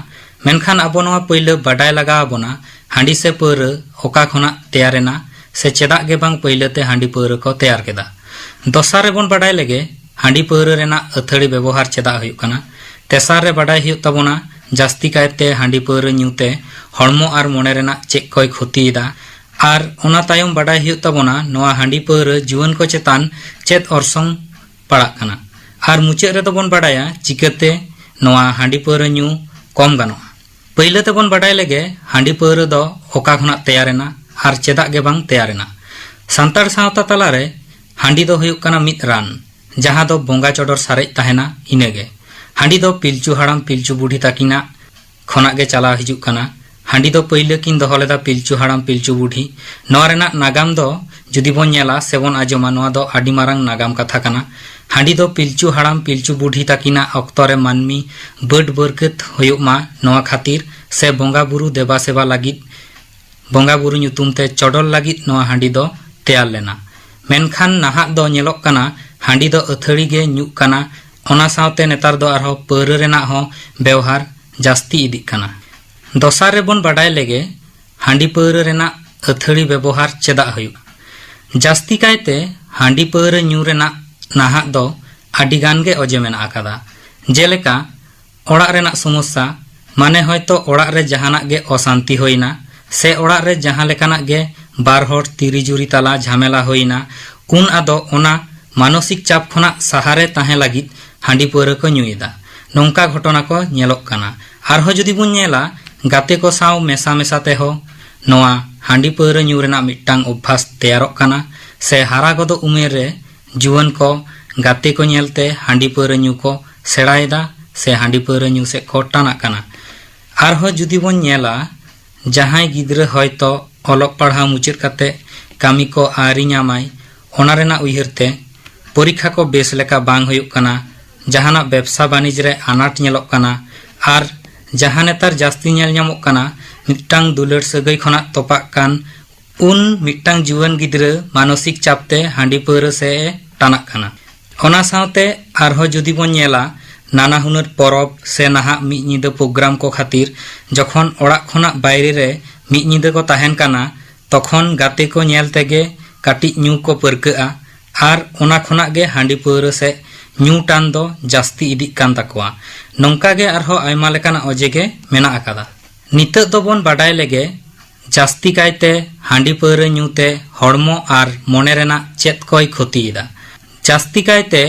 ᱢᱮᱱᱠᱷᱟᱱ ᱟᱵᱚ ᱱᱚᱣᱟ ᱯᱟᱹᱭᱞᱟᱹ ᱵᱟᱰᱟᱭ ᱞᱟᱜᱟᱣ ᱟᱵᱚᱱᱟ, ᱦᱟᱺᱰᱤ ᱥᱮ ᱯᱟᱹᱣᱨᱟᱹ ᱚᱠᱟ ᱠᱷᱚᱱᱟᱜ ᱛᱮᱭᱟᱨ ᱮᱱᱟ ᱥᱮ ᱪᱮᱫᱟᱜ ᱜᱮ ᱵᱟᱝ ᱯᱟᱹᱭᱞᱟᱹ ᱛᱮ ᱦᱟᱺᱰᱤ ᱯᱟᱹᱣᱨᱟᱹ ᱠᱚ ᱛᱮᱭᱟᱨ ᱠᱮᱫᱟ᱾ ᱫᱚᱥᱟᱨ ᱨᱮᱵᱚᱱ ᱵᱟᱰᱟᱭ ᱞᱮᱜᱮ, ᱦᱟᱺᱰᱤ ᱯᱟᱹᱣᱨᱟᱹ ᱨᱮᱱᱟᱜ ᱟᱹᱛᱷᱟᱹᱲᱤ ᱵᱮᱵᱚᱦᱟᱨ ᱪᱮᱫᱟᱜ ᱦᱩᱭᱩᱜ ᱠᱟᱱᱟ᱾ ᱛᱮᱥᱟᱨ ᱨᱮ ᱵᱟᱰᱟᱭ ᱦᱩᱭᱩᱜ ᱛᱟᱵᱚᱱᱟ, ᱡᱟᱹᱥᱛᱤ ᱠᱟᱭᱛᱮ ᱦᱟᱺᱰᱤ ᱯᱟᱹᱣᱨᱟᱹ ᱧᱩ ᱛᱮ ᱦᱚᱲᱢᱚ ᱟᱨ ᱢᱚᱱᱮ ᱨᱮᱱᱟᱜ ᱪᱮᱫ ᱠᱚᱭ ᱠᱷᱚᱛᱤᱭᱮᱫᱟ᱾ ᱟᱨ ᱚᱱᱟ ᱛᱟᱭᱚᱢ ᱵᱟᱰᱟᱭ ᱦᱩᱭᱩᱜ ᱛᱟᱵᱚᱱᱟ, ᱱᱚᱣᱟ ᱦᱟᱺᱰᱤ ᱯᱟᱹᱣᱨᱟᱹ ᱡᱩᱣᱟᱹᱱ ᱠᱚ ᱪᱮᱛᱟᱱ ᱪᱮᱫ ᱚᱨᱥᱚᱝ ᱯᱟᱲᱟᱜ ᱠᱟᱱᱟ᱾ ᱟᱨ ᱢᱩᱪᱟᱹᱫ ᱨᱮᱫᱚ ᱵᱚᱱ ᱵᱟᱰᱟᱭᱟ ᱪᱤᱠᱟᱹᱛᱮ ᱱᱚᱣᱟ ᱦᱟᱺᱰᱤ ᱯᱟᱹᱣᱨᱟᱹ ᱧᱩ ᱠᱚᱢ ᱜᱟᱱᱚᱜᱼᱟ᱾ ᱯᱟᱹᱭᱞᱟᱹ ᱛᱮᱵᱚᱱ ᱵᱟᱰᱟᱭ ᱞᱮᱜᱮ ᱦᱟᱺᱰᱤ ᱯᱟᱹᱣᱨᱟᱹ ᱫᱚ ᱚᱠᱟ ᱠᱷᱚᱱᱟᱜ ᱛᱮᱭᱟᱨ ᱮᱱᱟ ᱟᱨ ᱪᱮᱫᱟᱜ ᱜᱮ ᱵᱟᱝ ᱛᱮᱭᱟᱨ ᱮᱱᱟ᱾ ᱥᱟᱱᱛᱟᱲ ᱥᱟᱶᱛᱟ ᱛᱟᱞᱟᱨᱮ ᱦᱟᱺᱰᱤ ᱫᱚ ᱦᱩᱭᱩᱜ ᱠᱟᱱᱟ ᱢᱤᱫ ᱨᱟᱱ, ᱡᱟᱦᱟᱸ ᱫᱚ ᱵᱚᱸᱜᱟ ᱪᱚᱰᱚᱨ ᱥᱟᱨᱮᱡ ᱛᱟᱦᱮᱱᱟ, ᱤᱱᱟᱹᱜᱮ᱾ ᱦᱟᱺᱰᱤ ᱫᱚ ᱯᱤᱞᱪᱩ ᱦᱟᱲᱟᱢ ᱯᱤᱞᱪᱩ ᱵᱩᱰᱷᱤ ᱛᱟᱹᱠᱤᱱᱟᱜ ᱠᱷᱚᱱᱟᱜ ᱜᱮ ᱪᱟᱞᱟᱣ ᱦᱤᱡᱩᱜ ᱠᱟᱱᱟ᱾ ᱦᱟᱺᱰᱤ ᱫᱚ ᱯᱟᱹᱭᱞᱟᱹ ᱠᱤᱱ ᱫᱚᱦᱚ ᱞᱮᱫᱟ ᱯᱤᱞᱪᱩ ᱦᱟᱲᱟᱢ ᱯᱤᱞᱪᱩ ᱵᱩᱰᱷᱤ᱾ ᱱᱚᱣᱟ ᱨᱮᱱᱟᱜ ᱱᱟᱜᱟᱢ ᱫᱚ ᱡᱩᱫᱤ ᱵᱚᱱ ᱧᱮᱞᱟ ᱥᱮᱵᱚᱱ ᱟᱸᱡᱚᱢᱟ, ᱱᱚᱣᱟ ᱫᱚ ᱟᱹᱰᱤ ᱢᱟᱨᱟᱝ ᱱᱟᱜᱟᱢ ᱠᱟᱛᱷᱟ ᱠᱟᱱᱟ᱾ ᱦᱟᱺᱰᱤ ᱫᱚ ᱯᱤᱞᱪᱩ ᱦᱟᱲᱟᱢ ᱯᱤᱞᱪᱩ ᱵᱩᱰᱷᱤ ᱛᱟᱹᱠᱤᱱᱟᱜ ᱚᱠᱛᱚ ᱨᱮ ᱢᱟᱹᱱᱢᱤ ᱵᱟᱹᱰ ᱵᱟᱹᱨᱠᱟᱹᱛ ᱦᱩᱭᱩᱜ ᱢᱟ, ᱱᱚᱣᱟ ᱠᱷᱟᱹᱛᱤᱨ ᱥᱮ ᱵᱚᱸᱜᱟ ᱵᱩᱨᱩ ᱫᱮᱵᱟ ᱥᱮᱵᱟ ᱞᱟᱹᱜᱤᱫ, ᱵᱚᱸᱜᱟ ᱵᱩᱨᱩ ᱧᱩᱛᱩᱢ ᱛᱮ ᱪᱚᱰᱚᱨ ᱞᱟᱹᱜᱤᱫ ᱱᱚᱣᱟ ᱦᱟᱺᱰᱤ ᱫᱚ ᱛᱮᱭᱟᱨ ᱞᱮᱱᱟ᱾ ᱢᱮᱱᱠᱷᱟᱱ ᱱᱟᱦᱟᱜ ᱫᱚ ᱧᱮᱞᱚᱜ ᱠᱟᱱᱟ, ᱦᱟᱺᱰᱤ ᱫᱚ ᱟᱹᱛᱷᱟᱹᱲᱤ ᱜᱮ ᱧᱩᱜ ᱠᱟᱱᱟ, ᱚᱱᱟ ᱥᱟᱶᱛᱮ ᱱᱮᱛᱟᱨ ᱫᱚ ᱟᱨᱦᱚᱸ ᱯᱟᱹᱣᱨᱟᱹ ᱨᱮᱱᱟᱜ ᱦᱚᱸ ᱵᱮᱣᱦᱟᱨ ᱡᱟᱹᱥᱛᱤ ᱤᱫᱤᱜ ᱠᱟᱱᱟ᱾ ᱫᱚᱥᱟᱨ ᱨᱮᱵᱚᱱ ᱵᱟᱰᱟᱭ ᱞᱮᱜᱮ, ᱦᱟᱺᱰᱤ ᱯᱟᱹᱣᱨᱟᱹ ᱨᱮᱱᱟᱜ ᱟᱹᱛᱷᱟᱹᱲᱤ ᱵᱮᱵᱚᱦᱟᱨ ᱪᱮᱫᱟᱜ ᱦᱩᱭᱩᱜᱼᱟ᱾ ᱡᱟᱹᱥᱛᱤ ᱠᱟᱭᱛᱮ ᱦᱟᱺᱰᱤ ᱯᱟᱹᱣᱨᱟᱹ ᱧᱩ ᱨᱮᱱᱟᱜ ᱱᱟᱦᱟᱜ ᱫᱚ ᱟᱹᱰᱤ ᱜᱟᱱ ᱜᱮ ᱚᱡᱮ ᱢᱮᱱᱟᱜ ᱟᱠᱟᱫᱟ᱾ ᱡᱮᱞᱮᱠᱟ, ᱚᱲᱟᱜ ᱨᱮᱱᱟᱜ ᱥᱚᱢᱚᱥᱥᱟ, ᱢᱟᱱᱮ ᱦᱚᱭᱛᱚ ᱚᱲᱟᱜ ᱨᱮ ᱡᱟᱦᱟᱱᱟᱜ ᱜᱮ ᱚᱥᱟᱱᱛᱤ ᱦᱩᱭᱱᱟ, ᱥᱮ ᱚᱲᱟᱜ ᱨᱮ ᱡᱟᱦᱟᱸ ᱞᱮᱠᱟᱱᱟᱜ ᱜᱮ ᱵᱟᱨ ᱦᱚᱲ ᱛᱤᱨᱤ ᱡᱩᱨᱤ ᱛᱟᱞᱟ ᱡᱷᱟᱢᱮᱞᱟ ᱦᱩᱭᱱᱟ, ᱩᱱ ᱟᱫᱚ ᱚᱱᱟ ᱢᱟᱱᱚᱥᱤᱠ ᱪᱟᱯ ᱠᱷᱚᱱᱟᱜ ᱥᱟᱦᱟᱨᱮ ᱛᱟᱦᱮᱸ ᱞᱟᱹᱜᱤᱫ ᱦᱟᱺᱰᱤ ᱯᱟᱹᱣᱨᱟᱹ ᱠᱚ ᱧᱩᱭᱮᱫᱟ᱾ ᱱᱚᱝᱠᱟ ᱜᱷᱚᱴᱚᱱᱟ ᱠᱚ ᱧᱮᱞᱚᱜ ᱠᱟᱱᱟ᱾ ᱟᱨᱦᱚᱸ ᱡᱩᱫᱤ ᱵᱚᱱ ᱧᱮᱞᱟ, ᱜᱟᱛᱮ ᱠᱚ ᱥᱟᱶ ᱢᱮᱥᱟ ᱢᱮᱥᱟ ᱛᱮᱦᱚᱸ ᱱᱚᱣᱟ ᱦᱟᱺᱰᱤ ᱯᱟᱹᱣᱨᱟᱹ ᱧᱩ ᱨᱮᱱᱟᱜ ᱢᱤᱫᱴᱟᱝ ᱚᱵᱵᱷᱟᱥ ᱛᱮᱭᱟᱨᱚᱜ ᱠᱟᱱᱟ, ᱥᱮ ᱦᱟᱨᱟ ᱜᱚᱫᱚᱜ ᱩᱢᱮᱨ ᱨᱮ ᱡᱩᱣᱟᱹᱱ ᱠᱚ ᱜᱟᱛᱮ ᱠᱚ ᱧᱮᱞᱛᱮ ᱦᱟᱺᱰᱤ ᱯᱟᱹᱣᱨᱟᱹ ᱧᱩ ᱠᱚ ᱥᱮᱬᱟᱭᱮᱫᱟ, ᱥᱮ ᱦᱟᱺᱰᱤ ᱯᱟᱹᱣᱨᱟᱹ ᱧᱩ ᱥᱮᱫ ᱠᱚ ᱴᱟᱱᱟᱜ ᱠᱟᱱᱟ᱾ ᱟᱨᱦᱚᱸ ᱡᱩᱫᱤ ᱵᱚᱱ ᱧᱮᱞᱟ, ᱡᱟᱦᱟᱸᱭ ᱜᱤᱫᱽᱨᱟᱹ ᱦᱚᱭᱛᱚ ᱚᱞᱚᱜ ᱯᱟᱲᱦᱟᱣ ᱢᱩᱪᱟᱹᱫ ᱠᱟᱛᱮ ᱠᱟᱹᱢᱤ ᱠᱚ ᱟᱹᱣᱨᱤ ᱧᱟᱢᱟᱭ, ᱚᱱᱟ ᱨᱮᱱᱟᱜ ᱩᱭᱦᱟᱹᱨ ᱛᱮ ᱯᱚᱨᱤᱠᱠᱷᱟ ᱠᱚ ᱵᱮᱥ ᱞᱮᱠᱟ ᱵᱟᱝ ᱦᱩᱭᱩᱜ ᱠᱟᱱᱟ, ᱡᱟᱦᱟᱱᱟᱜ ᱵᱮᱵᱽᱥᱟ ᱵᱟᱹᱱᱤᱡᱽ ᱨᱮ ᱟᱱᱟᱴ ᱧᱮᱞᱚᱜ ᱠᱟᱱᱟ, ᱟᱨ ᱡᱟᱦᱟᱸ ᱱᱮᱛᱟᱨ ᱡᱟᱹᱥᱛᱤ ᱧᱮᱞ ᱧᱟᱢᱚᱜ ᱠᱟᱱᱟ, ᱢᱤᱫᱴᱟᱝ ᱫᱩᱞᱟᱹᱲ ᱥᱟᱹᱜᱟᱹᱭ ᱠᱷᱚᱱᱟᱜ ᱛᱚᱯᱟᱜ ᱠᱟᱱ ᱩᱱ ᱢᱤᱫᱴᱟᱝ ᱡᱩᱣᱟᱹᱱ ᱜᱤᱫᱽᱨᱟᱹ ᱢᱟᱱᱚᱥᱤᱠ ᱪᱟᱯ ᱛᱮ ᱦᱟᱺᱰᱤ ᱯᱟᱹᱣᱨᱟᱹ ᱥᱮᱫ ᱮ ᱴᱟᱱᱟᱜ ᱠᱟᱱᱟ᱾ ᱚᱱᱟ ᱥᱟᱶᱛᱮ ᱟᱨᱦᱚᱸ ᱡᱩᱫᱤ ᱵᱚᱱ ᱧᱮᱞᱟ, ᱱᱟᱱᱟ ᱦᱩᱱᱟᱹᱨ ᱯᱚᱨᱚᱵᱽ ᱥᱮ ᱱᱟᱦᱟᱜ ᱢᱤᱫ ᱧᱤᱫᱟᱹ ᱯᱨᱳᱜᱨᱟᱢ ᱠᱚ ᱠᱷᱟᱹᱛᱤᱨ ᱡᱚᱠᱷᱚᱱ ᱚᱲᱟᱜ ᱠᱷᱚᱱᱟᱜ ᱵᱟᱭᱨᱮ ᱨᱮ ᱢᱤᱫ ᱧᱤᱫᱟᱹ ᱠᱚ ᱛᱟᱦᱮᱱ ᱠᱟᱱᱟ, ᱛᱚᱠᱷᱚᱱ ᱜᱟᱛᱮ ᱠᱚ ᱧᱮᱞ ᱛᱮᱜᱮ ᱠᱟᱹᱴᱤᱡ ᱧᱩ ᱠᱚ ᱯᱟᱹᱨᱠᱟᱹᱜᱼᱟ, ᱟᱨ ᱚᱱᱟ ᱠᱷᱚᱱᱟᱜ ᱜᱮ ᱦᱟᱺᱰᱤ ᱯᱟᱹᱣᱨᱟᱹ ᱥᱮᱫ ᱧᱩ ᱴᱟᱱ ᱫᱚ ᱡᱟᱹᱥᱛᱤ ᱤᱫᱤᱜ ᱠᱟᱱ ᱛᱟᱠᱚᱣᱟ᱾ ᱱᱚᱝᱠᱟ ᱜᱮ ᱟᱨᱦᱚᱸ ᱟᱭᱢᱟ ᱞᱮᱠᱟᱱᱟᱜ ᱚᱡᱮ ᱜᱮ ᱢᱮᱱᱟᱜ ᱟᱠᱟᱫᱟ᱾ ᱱᱤᱛᱚᱜ ᱫᱚᱵᱚᱱ ᱵᱟᱰᱟᱭ ᱞᱮᱜᱮ, ᱡᱟᱹᱥᱛᱤ ᱠᱟᱭᱛᱮ ᱦᱟᱺᱰᱤ ᱯᱟᱹᱣᱨᱟᱹ ᱧᱩ ᱛᱮ ᱦᱚᱲᱢᱚ ᱟᱨ ᱢᱚᱱᱮ ᱨᱮᱱᱟᱜ ᱪᱮᱫ ᱠᱚᱭ ᱠᱷᱚᱛᱤᱭᱮᱫᱟ᱾ ᱡᱟᱹᱥᱛᱤ ᱠᱟᱭᱛᱮ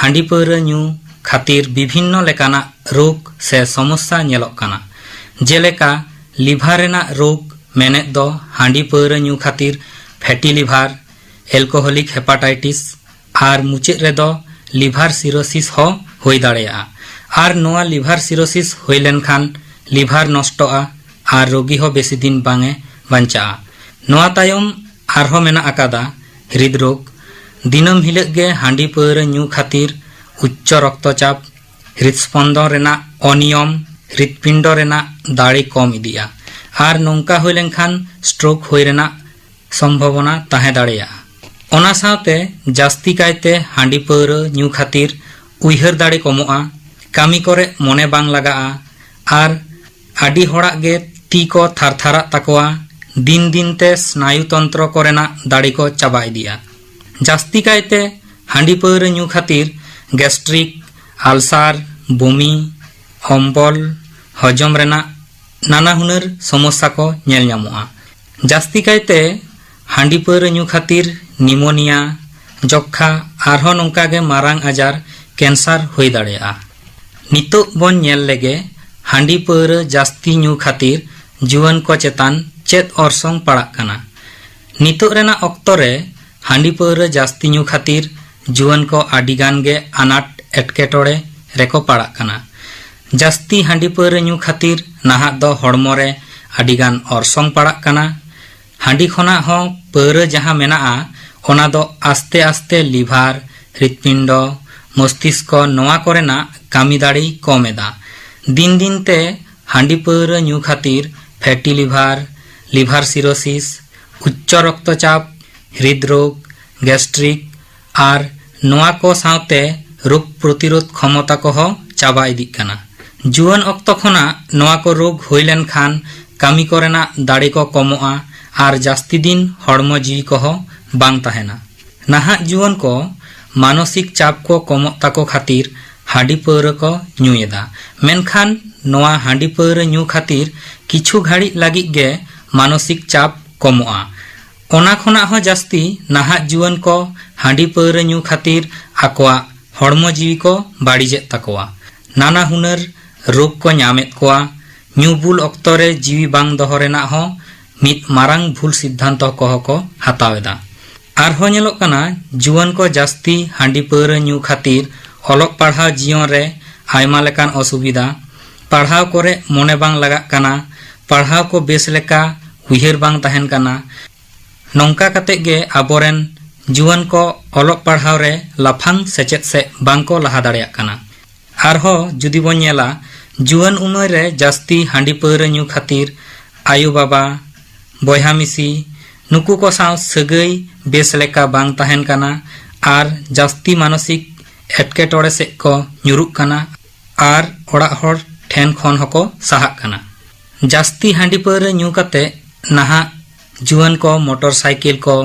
ᱦᱟᱺᱰᱤ ᱯᱟᱹᱣᱨᱟᱹ ᱧᱩ ᱠᱷᱟᱹᱛᱤᱨ ᱵᱤᱵᱷᱤᱱᱱᱚ ᱞᱮᱠᱟᱱᱟᱜ ᱨᱳᱜᱽ ᱥᱮ ᱥᱚᱢᱚᱥᱥᱟ ᱧᱮᱞᱚᱜ ᱠᱟᱱᱟ, ᱡᱮᱞᱮᱠᱟ ᱞᱤᱵᱷᱟᱨ ᱨᱮᱱᱟᱜ ᱨᱳᱜᱽ, ᱢᱮᱱᱮᱫ ᱫᱚ ᱦᱟᱺᱰᱤ ᱯᱟᱹᱣᱨᱟᱹ ᱧᱩ ᱠᱷᱟᱹᱛᱤᱨ ᱯᱷᱮᱴᱤ ᱞᱤᱵᱷᱟᱨ, ᱮᱞᱠᱳᱦᱚᱞᱤᱠ ᱦᱮᱯᱟᱴᱟᱭᱴᱤᱥ ᱟᱨ ᱢᱩᱪᱟᱹᱫ ᱨᱮᱫᱚ ᱞᱤᱵᱷᱟᱨ ᱥᱤᱨᱳᱥᱤᱥ ᱦᱚᱸ ᱦᱩᱭ ᱫᱟᱲᱮᱭᱟᱜᱼᱟ᱾ ᱟᱨ ᱱᱚᱣᱟ ᱞᱤᱵᱷᱟᱨ ᱥᱤᱨᱳᱥᱤᱥ ᱦᱩᱭ ᱞᱮᱱᱠᱷᱟᱱ ᱞᱤᱵᱷᱟᱨ ᱱᱚᱥᱴᱚᱜᱼᱟ ᱟᱨ ᱨᱳᱜᱤ ᱦᱚᱸ ᱵᱮᱥᱤ ᱫᱤᱱ ᱵᱟᱝ ᱮ ᱵᱟᱧᱪᱟᱜᱼᱟ᱾ ᱱᱚᱣᱟ ᱛᱟᱭᱚᱢ ᱟᱨᱦᱚᱸ ᱢᱮᱱᱟᱜ ᱟᱠᱟᱫᱟ ᱦᱨᱤᱫ ᱨᱳᱜᱽ᱾ ᱫᱤᱱᱟᱹᱢ ᱦᱤᱞᱳᱜ ᱜᱮ ᱦᱟᱺᱰᱤ ᱯᱟᱹᱣᱨᱟᱹ ᱧᱩ ᱠᱷᱟᱹᱛᱤᱨ ᱩᱪᱪᱚ ᱨᱚᱠᱛᱚᱪᱟᱯ, ᱦᱨᱤᱫ ᱥᱯᱚᱱᱫᱚᱱ ᱨᱮᱱᱟᱜ ᱚᱱᱤᱭᱚᱢ, ᱦᱨᱤᱫᱯᱤᱱᱰᱚ ᱨᱮᱱᱟᱜ ᱫᱟᱲᱮ ᱠᱚᱢ ᱤᱫᱤᱜᱼᱟ᱾ ᱟᱨ ᱱᱚᱝᱠᱟ ᱦᱩᱭ ᱞᱮᱱᱠᱷᱟᱱ ᱥᱴᱨᱳᱠ ᱦᱩᱭ ᱨᱮᱱᱟᱜ ᱥᱚᱢᱵᱷᱚᱵᱚᱱᱟ ᱛᱟᱦᱮᱸ ᱫᱟᱲᱮᱭᱟᱜᱼᱟ᱾ ᱚᱱᱟ ᱥᱟᱶᱛᱮ ᱡᱟᱹᱥᱛᱤ ᱠᱟᱭᱛᱮ ᱦᱟᱺᱰᱤ ᱯᱟᱹᱣᱨᱟᱹ ᱧᱩ ᱠᱷᱟᱹᱛᱤᱨ ᱩᱭᱦᱟᱹᱨ ᱫᱟᱲᱮ ᱠᱚᱢᱚᱜᱼᱟ, ᱠᱟᱹᱢᱤ ᱠᱚᱨᱮ ᱢᱚᱱᱮ ᱵᱟᱝ ᱞᱟᱜᱟᱜᱼᱟ, ᱟᱨ ᱟᱹᱰᱤ ᱦᱚᱲᱟᱜ ᱜᱮ ᱛᱤ ᱠᱚ ᱛᱷᱟᱨ ᱛᱷᱟᱨᱟᱜ ᱛᱟᱠᱚᱣᱟ᱾ ᱫᱤᱱ ᱫᱤᱱ ᱛᱮ ᱥᱱᱟᱭᱩ ᱛᱚᱱᱛᱨᱚ ᱠᱚᱨᱮᱱᱟᱜ ᱫᱟᱲᱮ ᱠᱚ ᱪᱟᱵᱟ ᱤᱫᱤᱜᱼᱟ᱾ ᱡᱟᱹᱥᱛᱤ ᱠᱟᱭᱛᱮ ᱦᱟᱺᱰᱤ ᱯᱟᱹᱣᱨᱟᱹ ᱧᱩ ᱠᱷᱟᱹᱛᱤᱨ ᱜᱮᱥᱴᱨᱤᱠ, ᱟᱞᱥᱟᱨ, ᱵᱚᱢᱤ, ᱚᱢᱵᱚᱞ, ᱦᱚᱡᱚᱢ ᱨᱮᱱᱟᱜ ᱱᱟᱱᱟ ᱦᱩᱱᱟᱹᱨ ᱥᱚᱢᱚᱥᱥᱟ ᱠᱚ ᱧᱮᱞ ᱧᱟᱢᱚᱜᱼᱟ᱾ ᱡᱟᱹᱥᱛᱤ ᱠᱟᱭᱛᱮ ᱦᱟᱺᱰᱤ ᱯᱟᱹᱣᱨᱟᱹ ᱧᱩ ᱠᱷᱟᱹᱛᱤᱨ ᱱᱤᱢᱳᱱᱤᱭᱟ, ᱡᱚᱠᱠᱷᱟ, ᱟᱨᱦᱚᱸ ᱱᱚᱝᱠᱟ ᱜᱮ ᱢᱟᱨᱟᱝ ᱟᱡᱟᱨ ᱠᱮᱱᱥᱟᱨ ᱦᱩᱭ ᱫᱟᱲᱮᱭᱟᱜᱼᱟ᱾ ᱱᱤᱛᱚᱜ ᱵᱚᱱ ᱧᱮᱞ ᱞᱮᱜᱮ, ᱦᱟᱺᱰᱤ ᱯᱟᱹᱣᱨᱟᱹ ᱡᱟᱹᱥᱛᱤ ᱧᱩ ᱠᱷᱟᱹᱛᱤᱨ ᱡᱩᱣᱟᱹᱱ ᱠᱚ ᱪᱮᱛᱟᱱ ᱪᱮᱫ ᱚᱨᱥᱚᱝ ᱯᱟᱲᱟᱜ ᱠᱟᱱᱟ᱾ ᱱᱤᱛᱚᱜ ᱨᱮᱱᱟᱜ ᱚᱠᱛᱚ ᱨᱮ ᱦᱟᱺᱰᱤ ᱯᱟᱹᱣᱨᱟᱹ ᱡᱟᱹᱥᱛᱤ ᱧᱩ ᱠᱷᱟᱹᱛᱤᱨ ᱡᱩᱣᱟᱹᱱ ᱠᱚ ᱟᱹᱰᱤ ᱜᱟᱱ ᱜᱮ ᱟᱱᱟᱴ ᱮᱴᱠᱮᱴᱚᱬᱮ ᱨᱮᱠᱚ ᱯᱟᱲᱟᱜ ᱠᱟᱱᱟ᱾ ᱡᱟᱹᱥᱛᱤ ᱦᱟᱺᱰᱤ ᱯᱟᱹᱣᱨᱟᱹ ᱧᱩ ᱠᱷᱟᱹᱛᱤᱨ ᱱᱟᱦᱟᱜ ᱫᱚ ᱦᱚᱲᱢᱚ ᱨᱮ ᱟᱹᱰᱤ ᱜᱟᱱ ᱚᱨᱥᱚᱝ ᱯᱟᱲᱟᱜ ᱠᱟᱱᱟ᱾ ᱦᱟᱺᱰᱤ ᱠᱷᱚᱱᱟᱜ ᱦᱚᱸ ᱯᱟᱹᱣᱨᱟᱹ ᱡᱟᱦᱟᱸ ᱢᱮᱱᱟᱜᱼᱟ, ᱚᱱᱟ ᱫᱚ ᱟᱥᱛᱮ ᱟᱥᱛᱮ ᱞᱤᱵᱷᱟᱨ, ᱦᱨᱤᱫᱯᱤᱱᱰᱚ, ᱢᱚᱥᱛᱤᱥᱠᱚ ᱱᱚᱣᱟ ᱠᱚᱨᱮᱱᱟᱜ ᱠᱟᱹᱢᱤ ᱫᱟᱲᱮᱭ ᱠᱚᱢ ᱮᱫᱟ᱾ ᱫᱤᱱ ᱫᱤᱱ ᱛᱮ ᱦᱟᱺᱰᱤ ᱯᱟᱹᱣᱨᱟᱹ ᱧᱩ ᱠᱷᱟᱹᱛᱤᱨ ᱯᱷᱮᱴᱤ ᱞᱤᱵᱷᱟᱨ, ᱞᱤᱵᱷᱟᱨ ᱥᱤᱨᱳᱥᱤᱥ, ᱩᱪᱪᱚ ᱨᱚᱠᱛᱚᱪᱟᱯ, ᱦᱨᱤᱫ ᱨᱳᱜᱽ, ᱜᱮᱥᱴᱨᱤᱠ ᱟᱨ ᱱᱚᱣᱟ ᱠᱚ ᱥᱟᱶᱛᱮ ᱨᱳᱜᱽ ᱯᱨᱚᱛᱤᱨᱳᱫᱷ ᱠᱷᱚᱢᱚᱛᱟ ᱠᱚᱦᱚᱸ ᱪᱟᱵᱟ ᱤᱫᱤᱜ ᱠᱟᱱᱟ᱾ ᱡᱩᱣᱟᱹᱱ ᱚᱠᱛᱚ ᱠᱷᱚᱱᱟᱜ ᱱᱚᱣᱟ ᱠᱚ ᱨᱳᱜᱽ ᱦᱩᱭ ᱞᱮᱱᱠᱷᱟᱱ ᱠᱟᱹᱢᱤ ᱠᱚᱨᱮᱱᱟᱜ ᱫᱟᱲᱮ ᱠᱚ ᱠᱚᱢᱚᱜᱼᱟ ᱟᱨ ᱡᱟᱹᱥᱛᱤ ᱫᱤᱱ ᱦᱚᱲᱢᱚ ᱡᱤᱣᱤ ᱠᱚᱦᱚᱸ ᱵᱟᱝ ᱛᱟᱦᱮᱱᱟ᱾ ᱱᱟᱦᱟᱜ ᱡᱩᱣᱟᱹᱱ ᱠᱚ ᱢᱟᱱᱚᱥᱤᱠ ᱪᱟᱯ ᱠᱚ ᱠᱚᱢᱚᱜ ᱛᱟᱠᱚ ᱠᱷᱟᱹᱛᱤᱨ ᱦᱟᱺᱰᱤ ᱯᱟᱹᱣᱨᱟᱹ ᱠᱚ ᱧᱩᱭᱮᱫᱟ᱾ ᱢᱮᱱᱠᱷᱟᱱ ᱱᱚᱣᱟ ᱦᱟᱺᱰᱤ ᱯᱟᱹᱣᱨᱟᱹ ᱧᱩ ᱠᱷᱟᱹᱛᱤᱨ ᱠᱤᱪᱷᱩ ᱜᱷᱟᱹᱲᱤᱡ ᱞᱟᱹᱜᱤᱫ ᱜᱮ ᱢᱟᱱᱚᱥᱤᱠ ᱪᱟᱯ ᱠᱚᱢᱚᱜᱼᱟ᱾ ᱚᱱᱟ ᱠᱷᱚᱱᱟᱜ ᱦᱚᱸ ᱡᱟᱹᱥᱛᱤ ᱱᱟᱦᱟᱜ ᱡᱩᱣᱟᱹᱱ ᱠᱚ ᱦᱟᱺᱰᱤ ᱯᱟᱹᱣᱨᱟᱹ ᱧᱩ ᱠᱷᱟᱹᱛᱤᱨ ᱟᱠᱚᱣᱟᱜ ᱦᱚᱲᱢᱚ ᱡᱤᱣᱤ ᱠᱚ ᱵᱟᱹᱲᱤᱡᱮᱫ ᱛᱟᱠᱚᱣᱟ᱾ ᱱᱟᱱᱟ ᱦᱩᱱᱟᱹᱨ ᱨᱳᱜᱽ ᱠᱚ ᱧᱟᱢᱮᱫ ᱠᱚᱣᱟ᱾ ᱧᱩ ᱵᱩᱞ ᱚᱠᱛᱚ ᱨᱮ ᱡᱤᱣᱤ ᱵᱟᱝ ᱫᱚᱦᱚ ᱨᱮᱱᱟᱜ ᱦᱚᱸ ᱢᱤᱫ ᱢᱟᱨᱟᱝ ᱵᱷᱩᱞ ᱥᱤᱫᱽᱫᱷᱟᱱᱛᱚ ᱠᱚᱦᱚᱸ ᱠᱚ ᱦᱟᱛᱟᱣ ᱮᱫᱟ᱾ ᱟᱨᱦᱚᱸ ᱧᱮᱞᱚᱜ ᱠᱟᱱᱟ, ᱡᱩᱣᱟᱹᱱ ᱠᱚ ᱡᱟᱹᱥᱛᱤ ᱦᱟᱺᱰᱤ ᱯᱟᱹᱣᱨᱟᱹ ᱧᱩ ᱠᱷᱟᱹᱛᱤᱨ ᱚᱞᱚᱜ ᱯᱟᱲᱦᱟᱣ ᱡᱤᱭᱚᱱ ᱨᱮ ᱟᱭᱢᱟ ᱞᱮᱠᱟᱱ ᱚᱥᱩᱵᱤᱫᱷᱟ, ᱯᱟᱲᱦᱟᱣ ᱠᱚᱨᱮ ᱢᱚᱱᱮ ᱵᱟᱝ ᱞᱟᱜᱟᱜ ᱠᱟᱱᱟ, ᱯᱟᱲᱦᱟᱣ ᱠᱚ ᱵᱮᱥ ᱞᱮᱠᱟ ᱩᱭᱦᱟᱹᱨ ᱵᱟᱝ ᱛᱟᱦᱮᱱ ᱠᱟᱱᱟ᱾ ᱱᱚᱝᱠᱟ ᱠᱟᱛᱮ ᱜᱮ ᱟᱵᱚᱨᱮᱱ ᱡᱩᱣᱟᱹᱱ ᱠᱚ ᱚᱞᱚᱜ ᱯᱟᱲᱦᱟᱣ ᱨᱮ ᱞᱟᱯᱷᱟᱝ ᱥᱮᱪᱮᱫ ᱥᱮᱫ ᱵᱟᱝ ᱠᱚ ᱞᱟᱦᱟ ᱫᱟᱲᱮᱭᱟᱜ ᱠᱟᱱᱟ᱾ ᱟᱨᱦᱚᱸ ᱡᱩᱫᱤ ᱵᱚᱱ ᱧᱮᱞᱟ, ᱡᱩᱣᱟᱹᱱ ᱩᱢᱮᱨ ᱨᱮ ᱡᱟᱹᱥᱛᱤ ᱦᱟᱺᱰᱤ ᱯᱟᱹᱣᱨᱟᱹ ᱧᱩ ᱠᱷᱟᱹᱛᱤᱨ ᱟᱭᱳ ᱵᱟᱵᱟ, ᱵᱚᱭᱦᱟ ᱢᱤᱥᱤ, ᱱᱩᱠᱩ ᱠᱚ ᱥᱟᱶ ᱥᱟᱹᱜᱟᱹᱭ ᱵᱮᱥ ᱞᱮᱠᱟ ᱵᱟᱝ ᱛᱟᱦᱮᱱ ᱠᱟᱱᱟ ᱟᱨ ᱡᱟᱹᱥᱛᱤ ᱢᱟᱱᱚᱥᱤᱠ ᱮᱴᱠᱮᱴᱚᱬᱮ ᱥᱮᱫ ᱠᱚ ᱧᱩᱨᱩᱜ ᱠᱟᱱᱟ ᱟᱨ ᱚᱲᱟᱜ ᱦᱚᱲ ᱴᱷᱮᱱ ᱠᱷᱚᱱ ᱦᱚᱸᱠᱚ ᱥᱟᱦᱟᱜ ᱠᱟᱱᱟ᱾ ᱡᱟᱹᱥᱛᱤ ᱦᱟᱺᱰᱤ ᱯᱟᱹᱣᱨᱟᱹ ᱧᱩ ᱠᱟᱛᱮ ᱱᱟᱦᱟᱜ ᱡᱩᱣᱟᱹᱱ ᱠᱚ ᱢᱚᱴᱚᱨ ᱥᱟᱭᱠᱮᱞ ᱠᱚ,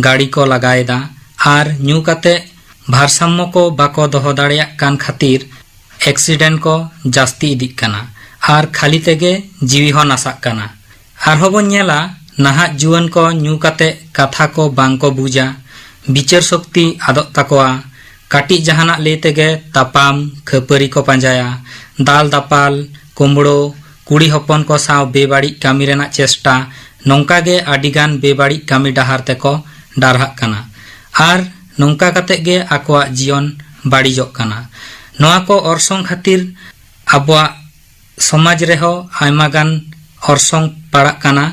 ᱜᱟᱹᱰᱤ ᱠᱚ ᱞᱟᱜᱟᱭᱮᱫᱟ ᱟᱨ ᱧᱩ ᱠᱟᱛᱮ ᱵᱷᱟᱨᱥᱟᱢᱢᱚ ᱠᱚ ᱵᱟᱠᱚ ᱫᱚᱦᱚ ᱫᱟᱲᱮᱭᱟᱜ ᱠᱟᱱ ᱠᱷᱟᱹᱛᱤᱨ ᱮᱠᱥᱤᱰᱮᱱᱴ ᱠᱚ ᱡᱟᱹᱥᱛᱤ ᱤᱫᱤᱜ ᱠᱟᱱᱟ ᱟᱨ ᱠᱷᱟᱹᱞᱤ ᱛᱮᱜᱮ ᱡᱤᱣᱤ ᱦᱚᱸ ᱱᱟᱥᱟᱜ ᱠᱟᱱᱟ᱾ ᱟᱨᱦᱚᱸ ᱵᱚᱱ ᱧᱮᱞᱟ, ᱱᱟᱦᱟᱜ ᱡᱩᱣᱟᱹᱱ ᱠᱚ ᱧᱩ ᱠᱟᱛᱮ ᱠᱟᱛᱷᱟ ᱠᱚ ᱵᱟᱝ ᱠᱚ ᱵᱩᱡᱟ, ᱵᱤᱪᱟᱹᱨ ᱥᱚᱠᱛᱤ ᱟᱫᱚᱜ ᱛᱟᱠᱚᱣᱟ, ᱠᱟᱹᱴᱤᱡ ᱡᱟᱦᱟᱱᱟᱜ ᱞᱟᱹᱭ ᱛᱮᱜᱮ ᱛᱟᱯᱟᱢ ᱠᱷᱟᱹᱯᱟᱹᱨᱤ ᱠᱚ ᱯᱟᱸᱡᱟᱭᱟ, ᱫᱟᱞ ᱫᱟᱯᱟᱞ, ᱠᱩᱢᱵᱽᱲᱳ, ᱠᱩᱲᱤ ᱦᱚᱯᱚᱱ ᱠᱚ ᱥᱟᱶ ᱵᱮᱵᱟᱹᱲᱤᱡ ᱠᱟᱹᱢᱤ ᱨᱮᱱᱟᱜ ᱪᱮᱥᱴᱟ, ᱱᱚᱝᱠᱟ ᱜᱮ ᱟᱹᱰᱤ ᱜᱟᱱ ᱵᱮᱵᱟᱹᱲᱤᱡ ᱠᱟᱹᱢᱤ ᱰᱟᱦᱟᱨ ᱛᱮᱠᱚ ᱰᱟᱨᱦᱟᱜ ᱠᱟᱱᱟ᱾ ᱟᱨ ᱱᱚᱝᱠᱟ ᱠᱟᱛᱮ ᱜᱮ ᱟᱠᱚᱣᱟᱜ ᱡᱤᱭᱚᱱ ᱵᱟᱹᱲᱤᱡᱚᱜ ᱠᱟᱱᱟ᱾ ᱱᱚᱣᱟ ᱠᱚ ᱚᱨᱥᱚᱝ ᱠᱷᱟᱹᱛᱤᱨ ᱟᱵᱚᱣᱟᱜ ᱥᱚᱢᱟᱡᱽ ᱨᱮᱦᱚᱸ ᱟᱭᱢᱟ ᱜᱟᱱ ᱚᱨᱥᱚᱝ ᱯᱟᱲᱟᱜ ᱠᱟᱱᱟ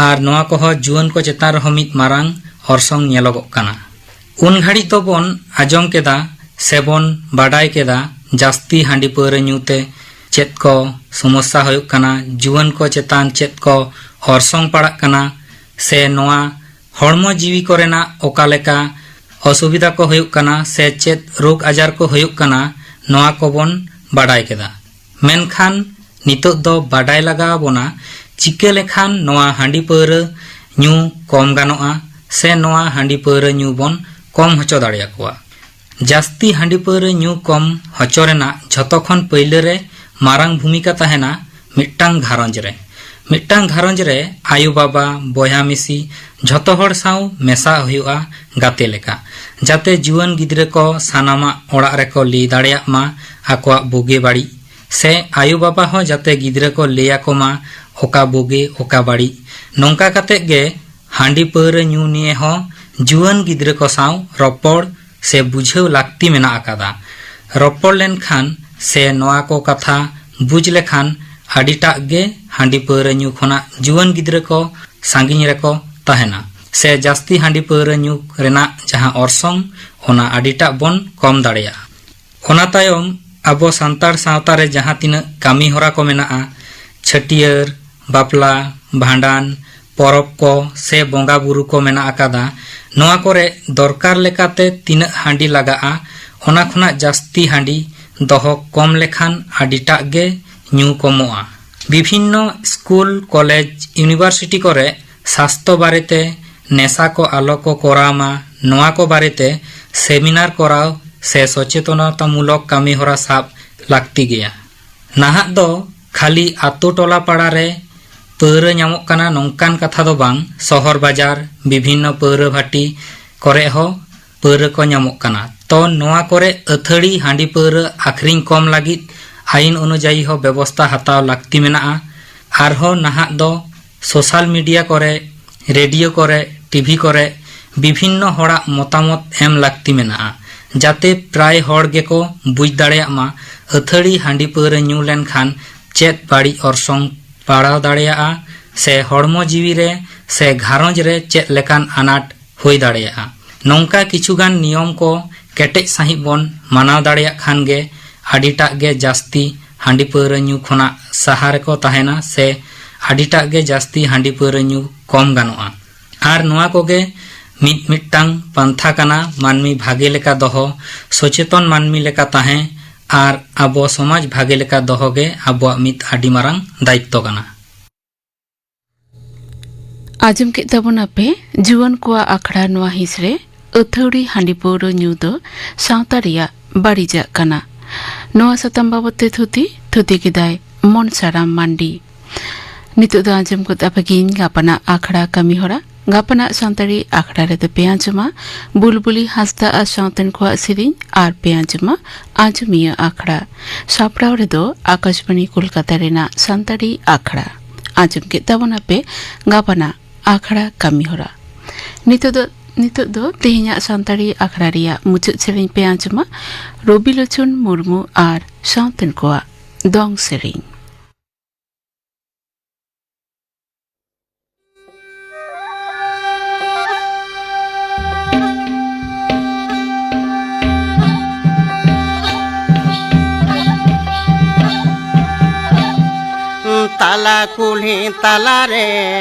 ᱟᱨ ᱱᱚᱣᱟ ᱠᱚᱦᱚᱸ ᱡᱩᱣᱟᱹᱱ ᱠᱚ ᱪᱮᱛᱟᱱ ᱨᱮᱦᱚᱸ ᱢᱤᱫ ᱢᱟᱨᱟᱝ ᱚᱨᱥᱚᱝ ᱧᱮᱞᱚᱜᱚᱜ ᱠᱟᱱᱟ᱾ ᱩᱱ ᱜᱷᱟᱹᱲᱤᱡ ᱫᱚᱵᱚᱱ ᱟᱸᱡᱚᱢ ᱠᱮᱫᱟ, ᱥᱮᱵᱚᱱ ᱵᱟᱰᱟᱭ ᱠᱮᱫᱟ ᱡᱟᱹᱥᱛᱤ ᱦᱟᱺᱰᱤ ᱯᱟᱹᱣᱨᱟᱹ ᱧᱩ ᱛᱮ ᱪᱮᱫ ᱠᱚ ᱥᱚᱢᱚᱥᱥᱟ ᱦᱩᱭᱩᱜ ᱠᱟᱱᱟ, ᱡᱩᱣᱟᱹᱱ ᱠᱚ ᱪᱮᱛᱟᱱ ᱪᱮᱫ ᱠᱚ ᱚᱨᱥᱚᱝ ᱯᱟᱲᱟᱜ ᱠᱟᱱᱟ, ᱥᱮ ᱱᱚᱣᱟ ᱦᱚᱲᱢᱚ ᱡᱤᱣᱤ ᱠᱚᱨᱮᱱᱟᱜ ᱚᱠᱟ ᱞᱮᱠᱟ ᱚᱥᱩᱵᱤᱫᱷᱟ ᱠᱚ ᱦᱩᱭᱩᱜ ᱠᱟᱱᱟ ᱥᱮ ᱪᱮᱫ ᱨᱳᱜᱽ ᱟᱡᱟᱨ ᱠᱚ ᱦᱩᱭᱩᱜ ᱠᱟᱱᱟ, ᱱᱚᱣᱟ ᱠᱚᱵᱚᱱ ᱵᱟᱰᱟᱭ ᱠᱮᱫᱟ᱾ ᱢᱮᱱᱠᱷᱟᱱ ᱱᱤᱛᱚᱜ ᱫᱚ ᱵᱟᱰᱟᱭ ᱞᱟᱜᱟᱣ ᱟᱵᱚᱱᱟ, ᱪᱤᱠᱟᱹ ᱞᱮᱠᱷᱟᱱ ᱱᱚᱣᱟ ᱦᱟᱺᱰᱤ ᱯᱟᱹᱣᱨᱟᱹ ᱧᱩ ᱠᱚᱢ ᱜᱟᱱᱚᱜᱼᱟ ᱥᱮ ᱱᱚᱣᱟ ᱦᱟᱺᱰᱤ ᱯᱟᱹᱣᱨᱟᱹ ᱧᱩ ᱵᱚᱱ ᱠᱚᱢ ᱦᱚᱪᱚ ᱫᱟᱲᱮᱭᱟᱠᱚᱣᱟ᱾ ᱡᱟᱹᱥᱛᱤ ᱦᱟᱺᱰᱤ ᱯᱟᱹᱣᱨᱟᱹ ᱧᱩ ᱠᱚᱢ ᱦᱚᱪᱚ ᱨᱮᱱᱟᱜ ᱡᱷᱚᱛᱚ ᱠᱷᱚᱱ ᱯᱟᱹᱭᱞᱟᱹ ᱨᱮ ᱢᱟᱨᱟᱝ ᱵᱷᱩᱢᱤᱠᱟ ᱛᱟᱦᱮᱱᱟ ᱢᱤᱫᱴᱟᱝ ᱜᱷᱟᱨᱚᱸᱡᱽ ᱨᱮ᱾ ᱢᱤᱫᱴᱟᱝ ᱜᱷᱟᱨᱚᱸᱡᱽ ᱨᱮ ᱟᱭᱳ ᱵᱟᱵᱟ, ᱵᱚᱭᱦᱟ ᱢᱤᱥᱤ, ᱡᱷᱚᱛᱚ ᱦᱚᱲ ᱥᱟᱶ ᱢᱮᱥᱟ ᱦᱩᱭᱩᱜᱼᱟ ᱜᱟᱛᱮ ᱞᱮᱠᱟ, ᱡᱟᱛᱮ ᱡᱩᱣᱟᱹᱱ ᱜᱤᱫᱽᱨᱟᱹ ᱠᱚ ᱥᱟᱱᱟᱢᱟᱜ ᱚᱲᱟᱜ ᱨᱮᱠᱚ ᱞᱟᱹᱭ ᱫᱟᱲᱮᱭᱟᱜ ᱢᱟ, ᱟᱠᱚᱣᱟᱜ ᱵᱩᱜᱤ ᱵᱟᱹᱲᱤᱡ, ᱥᱮ ᱟᱭᱳ ᱵᱟᱵᱟ ᱦᱚᱸ ᱡᱟᱛᱮ ᱜᱤᱫᱽᱨᱟᱹ ᱠᱚ ᱞᱟᱹᱭ ᱟᱠᱚ ᱢᱟ ᱚᱠᱟ ᱵᱩᱜᱤ ᱚᱠᱟ ᱵᱟᱹᱲᱤᱡ᱾ ᱱᱚᱝᱠᱟ ᱠᱟᱛᱮ ᱜᱮ ᱦᱟᱺᱰᱤ ᱯᱟᱹᱣᱨᱟᱹ ᱧᱩ ᱱᱤᱭᱮ ᱦᱚᱸ ᱡᱩᱣᱟᱹᱱ ᱜᱤᱫᱽᱨᱟᱹ ᱠᱚ ᱥᱟᱶ ᱨᱚᱯᱚᱲ ᱥᱮ ᱵᱩᱡᱷᱟᱹᱣ ᱞᱟᱹᱠᱛᱤ ᱢᱮᱱᱟᱜ ᱟᱠᱟᱫᱟ᱾ ᱨᱚᱯᱚᱲ ᱞᱮᱱᱠᱷᱟᱱ ᱥᱮ ᱱᱚᱣᱟ ᱠᱚ ᱠᱟᱛᱷᱟ ᱵᱩᱡᱽ ᱞᱮᱠᱷᱟᱱ ᱟᱹᱰᱤᱴᱟᱜ ᱜᱮ ᱦᱟᱺᱰᱤ ᱯᱟᱹᱣᱨᱟᱹ ᱧᱩ ᱠᱷᱚᱱᱟᱜ ᱡᱩᱣᱟᱹᱱ ᱜᱤᱫᱽᱨᱟᱹ ᱠᱚ ᱥᱟᱺᱜᱤᱧ ᱨᱮᱠᱚ ᱛᱟᱦᱮᱱᱟ, ᱥᱮ ᱡᱟᱹᱥᱛᱤ ᱦᱟᱺᱰᱤ ᱯᱟᱹᱣᱨᱟᱹ ᱧᱩ ᱨᱮᱱᱟᱜ ᱡᱟᱦᱟᱸ ᱚᱨᱥᱚᱝ, ᱚᱱᱟ ᱟᱹᱰᱤᱴᱟᱜ ᱵᱚᱱ ᱠᱚᱢ ᱫᱟᱲᱮᱭᱟᱜᱼᱟ᱾ ᱚᱱᱟ ᱛᱟᱭᱚᱢ ᱟᱵᱚ ᱥᱟᱱᱛᱟᱲ ᱥᱟᱶᱛᱟ ᱨᱮ ᱡᱟᱦᱟᱸ ᱛᱤᱱᱟᱹᱜ ᱠᱟᱹᱢᱤ ᱦᱚᱨᱟ ᱠᱚ ᱢᱮᱱᱟᱜᱼᱟ, ᱪᱷᱟᱹᱴᱭᱟᱹᱨ, ᱵᱟᱯᱞᱟ, ᱵᱷᱟᱸᱰᱟᱱ, ᱯᱚᱨᱚᱵᱽ ᱠᱚ ᱥᱮ ᱵᱚᱸᱜᱟ ᱵᱩᱨᱩ ᱠᱚ ᱢᱮᱱᱟᱜ ᱟᱠᱟᱫᱟ, ᱱᱚᱣᱟ ᱠᱚᱨᱮ ᱫᱚᱨᱠᱟᱨ ᱞᱮᱠᱟᱛᱮ ᱛᱤᱱᱟᱹᱜ ᱦᱟᱺᱰᱤ ᱞᱟᱜᱟᱜᱼᱟ, ᱚᱱᱟ ᱠᱷᱚᱱᱟᱜ ᱡᱟᱹᱥᱛᱤ ᱦᱟᱺᱰᱤ ᱫᱚᱦᱚ ᱠᱚᱢ ᱞᱮᱠᱷᱟᱱ ᱟᱹᱰᱤᱴᱟᱜ ᱜᱮ ᱧᱩ ᱠᱚᱢᱚᱜᱼᱟ᱾ ᱵᱤᱵᱷᱤᱱᱱᱚ ᱥᱠᱩᱞ, ᱠᱚᱞᱮᱡᱽ, ᱤᱭᱩᱱᱤᱵᱷᱟᱨᱥᱤᱴᱤ ᱠᱚᱨᱮ ᱥᱟᱥᱛᱚ ᱵᱟᱨᱮᱛᱮ, ᱱᱮᱥᱟ ᱠᱚ ᱟᱞᱚ ᱠᱚ ᱠᱚᱨᱟᱣ ᱢᱟ, ᱱᱚᱣᱟ ᱠᱚ ᱵᱟᱨᱮᱛᱮ ᱥᱮᱢᱤᱱᱟᱨ ᱠᱚᱨᱟᱣ ᱥᱮ ᱥᱚᱪᱮᱛᱚᱱᱟᱛᱟᱢᱩᱞᱚᱠ ᱠᱟᱹᱢᱤ ᱦᱚᱨᱟ ᱥᱟᱵ ᱞᱟᱹᱠᱛᱤ ᱜᱮᱭᱟ᱾ ᱱᱟᱦᱟᱜ ᱫᱚ ᱠᱷᱟᱹᱞᱤ ᱟᱛᱳ ᱴᱚᱞᱟ ᱯᱟᱲᱟ ᱨᱮ ᱯᱟᱹᱣᱨᱟᱹ ᱧᱟᱢᱚᱜ ᱠᱟᱱᱟ ᱱᱚᱝᱠᱟᱱ ᱠᱟᱛᱷᱟ ᱫᱚ ᱵᱟᱝ, ᱥᱚᱦᱚᱨ ᱵᱟᱡᱟᱨ, ᱵᱤᱵᱷᱤᱱᱱᱚ ᱯᱟᱹᱣᱨᱟᱹ ᱵᱷᱟᱹᱴᱤ ᱠᱚᱨᱮ ᱦᱚᱸ ᱯᱟᱹᱣᱨᱟᱹ ᱠᱚ ᱧᱟᱢᱚᱜ ᱠᱟᱱᱟ᱾ ᱛᱚ ᱱᱚᱣᱟ ᱠᱚᱨᱮ ᱟᱹᱛᱷᱟᱹᱲᱤ ᱦᱟᱺᱰᱤ ᱯᱟᱹᱣᱨᱟᱹ ᱟᱠᱷᱨᱤᱧ ᱠᱚᱢ ᱞᱟᱹᱜᱤᱫ ᱟᱭᱤᱱ ᱚᱱᱩᱡᱟᱭᱤ ᱦᱚᱸ ᱵᱮᱵᱚᱥᱛᱟ ᱦᱟᱛᱟᱣ ᱞᱟᱹᱠᱛᱤ ᱢᱮᱱᱟᱜᱼᱟ᱾ ᱟᱨᱦᱚᱸ ᱱᱟᱦᱟᱜ ᱫᱚ ᱥᱳᱥᱟᱞ ᱢᱤᱰᱤᱭᱟ ᱠᱚᱨᱮ, ᱨᱮᱰᱤᱭᱳ ᱠᱚᱨᱮ, ᱴᱤᱵᱷᱤ ᱠᱚᱨᱮ ᱵᱤᱵᱷᱤᱱᱱᱚ ᱦᱚᱲᱟᱜ ᱢᱚᱛᱟᱢᱚᱛ ᱮᱢ ᱞᱟᱹᱠᱛᱤ ᱢᱮᱱᱟᱜᱼᱟ, ᱡᱟᱛᱮ ᱯᱨᱟᱭ ᱦᱚᱲ ᱜᱮᱠᱚ ᱵᱩᱡᱽ ᱫᱟᱲᱮᱭᱟᱜ ᱢᱟ ᱟᱹᱛᱷᱟᱹᱲᱤ ᱦᱟᱺᱰᱤ ᱯᱟᱹᱣᱨᱟᱹ ᱧᱩ ᱞᱮᱱᱠᱷᱟᱱ ᱪᱮᱫ ᱵᱟᱹᱲᱤᱡ ᱚᱨᱥᱚᱝ ᱯᱟᱲᱟᱣ ᱫᱟᱲᱮᱭᱟᱜᱼᱟ ᱥᱮ ᱦᱚᱲᱢᱚ ᱡᱤᱣᱤ ᱨᱮ ᱥᱮ ᱜᱷᱟᱨᱚᱸᱡᱽ ᱨᱮ ᱪᱮᱫ ᱞᱮᱠᱟᱱ ᱟᱱᱟᱴ ᱦᱩᱭ ᱫᱟᱲᱮᱭᱟᱜᱼᱟ᱾ ᱱᱚᱝᱠᱟ ᱠᱤᱪᱷᱩᱜᱟᱱ ᱱᱤᱭᱚᱢ ᱠᱚ ᱠᱮᱴᱮᱡ ᱥᱟᱺᱦᱤᱡ ᱵᱚᱱ ᱢᱟᱱᱟᱣ ᱫᱟᱲᱮᱭᱟᱜ ᱠᱷᱟᱱ ᱜᱮ ᱟᱹᱰᱤᱴᱟᱜ ᱜᱮ ᱡᱟᱹᱥᱛᱤ ᱦᱟᱺᱰᱤ ᱯᱟᱹᱣᱨᱟᱹ ᱧᱩ ᱠᱷᱚᱱᱟᱜ ᱥᱟᱦᱟ ᱨᱮᱠᱚ ᱛᱟᱦᱮᱱᱟ ᱥᱮ ᱟᱹᱰᱤᱴᱟᱜ ᱜᱮ ᱡᱟᱹᱥᱛᱤ ᱦᱟᱺᱰᱤ ᱯᱟᱹᱣᱨᱟᱹ ᱧᱩ ᱠᱚᱢ ᱜᱟᱱᱚᱜᱼᱟ᱾ ᱟᱨ ᱱᱚᱣᱟ ᱠᱚᱜᱮ ᱢᱤᱫ ᱢᱤᱫᱴᱟᱝ ᱯᱟᱱᱛᱷᱟ ᱠᱟᱱᱟ, ᱢᱟᱹᱱᱢᱤ ᱵᱷᱟᱜᱮ ᱞᱮᱠᱟ ᱫᱚᱦᱚ, ᱥᱚᱪᱮᱛᱚᱱ ᱢᱟᱹᱱᱢᱤ ᱞᱮᱠᱟ ᱛᱟᱦᱮᱸ ᱟᱨ ᱟᱵᱚ ᱥᱚᱢᱟᱡᱽ ᱵᱷᱟᱜᱮ ᱞᱮᱠᱟ ᱫᱚᱦᱚ ᱜᱮ ᱟᱵᱚᱣᱟᱜ ᱢᱤᱫ ᱟᱹᱰᱤ ᱢᱟᱨᱟᱝ ᱫᱟᱭᱤᱛᱛᱚ ᱠᱟᱱᱟ᱾ ᱟᱸᱡᱚᱢ ᱠᱮᱫ ᱛᱟᱵᱚᱱᱟᱯᱮ ᱡᱩᱣᱟᱹᱱ ᱠᱚᱣᱟᱜ ᱟᱠᱷᱲᱟ ᱱᱚᱣᱟ ᱦᱤᱸᱥ ᱨᱮ ᱟᱹᱛᱷᱟᱹᱣᱲᱤ ᱦᱟᱺᱰᱤ ᱯᱟᱹᱣᱨᱟᱹ ᱧᱩ ᱫᱚ ᱥᱟᱶᱛᱟ ᱨᱮᱭᱟᱜ ᱵᱟᱹᱲᱤᱡᱟᱜ ᱠᱟᱱᱟ᱾ ᱱᱚᱣᱟ ᱥᱟᱛᱟᱢ ᱵᱟᱵᱚᱛ ᱛᱮ ᱛᱷᱩᱛᱤ, ᱛᱷᱩᱛᱤ ᱠᱮᱫᱟᱭ ᱢᱚᱱᱥᱟᱨᱟᱢ ᱢᱟᱱᱰᱤ᱾ ᱱᱤᱛᱚᱜ ᱫᱚ ᱟᱸᱡᱚᱢ ᱜᱚᱫ ᱟᱯᱮ ᱜᱤᱧ ᱜᱟᱯᱟᱱᱟᱜ ᱟᱠᱷᱲᱟ ᱠᱟᱹᱢᱤ ᱦᱚᱨᱟ᱾ ᱜᱟᱯᱟᱱᱟᱜ ᱥᱟᱱᱛᱟᱲᱤ ᱟᱠᱷᱲᱟ ᱨᱮᱫᱚ ᱯᱮ ᱟᱸᱡᱚᱢᱟ ᱵᱩᱞᱵᱩᱞᱤ ᱦᱟᱸᱥᱫᱟ ᱟᱨ ᱥᱟᱶᱛᱮᱱ ᱠᱚᱣᱟᱜ ᱥᱮᱨᱮᱧ, ᱟᱨ ᱯᱮ ᱟᱸᱡᱚᱢᱟ ᱟᱸᱡᱚᱢᱤᱭᱟᱹ ᱟᱠᱷᱲᱟ᱾ ᱥᱟᱯᱲᱟᱣ ᱨᱮᱫᱚ ᱟᱠᱟᱥᱵᱟᱬᱤ ᱠᱳᱞᱠᱟᱛᱟ ᱨᱮᱱᱟᱜ ᱥᱟᱱᱛᱟᱲᱤ ᱟᱠᱷᱲᱟ᱾ ᱟᱸᱡᱚᱢ ᱠᱮᱫ ᱛᱟᱵᱚᱱᱟᱯᱮ ᱜᱟᱯᱟᱱᱟᱜ ᱟᱠᱷᱲᱟ ᱠᱟᱹᱢᱤ ᱦᱚᱨᱟ᱾ ᱱᱤᱛᱚᱜ ᱫᱚ, ᱱᱤᱛᱚᱜ ᱫᱚ ᱛᱮᱦᱮᱧᱟᱜ ᱥᱟᱱᱛᱟᱲᱤ ᱟᱠᱷᱲᱟ ᱨᱮᱭᱟᱜ ᱢᱩᱪᱟᱹᱫ ᱥᱮᱨᱮᱧ ᱯᱮ ᱟᱸᱡᱚᱢᱟ ᱨᱚᱵᱤᱞᱳᱪᱚᱱ ᱢᱩᱨᱢᱩ ᱟᱨ ᱥᱟᱶᱛᱮᱱ ᱠᱚᱣᱟᱜ ᱫᱚᱝ ᱥᱮᱨᱮᱧ᱾ ᱛᱟᱞᱟ ᱠᱩᱞᱦᱤ ᱛᱟᱞᱟᱨᱮ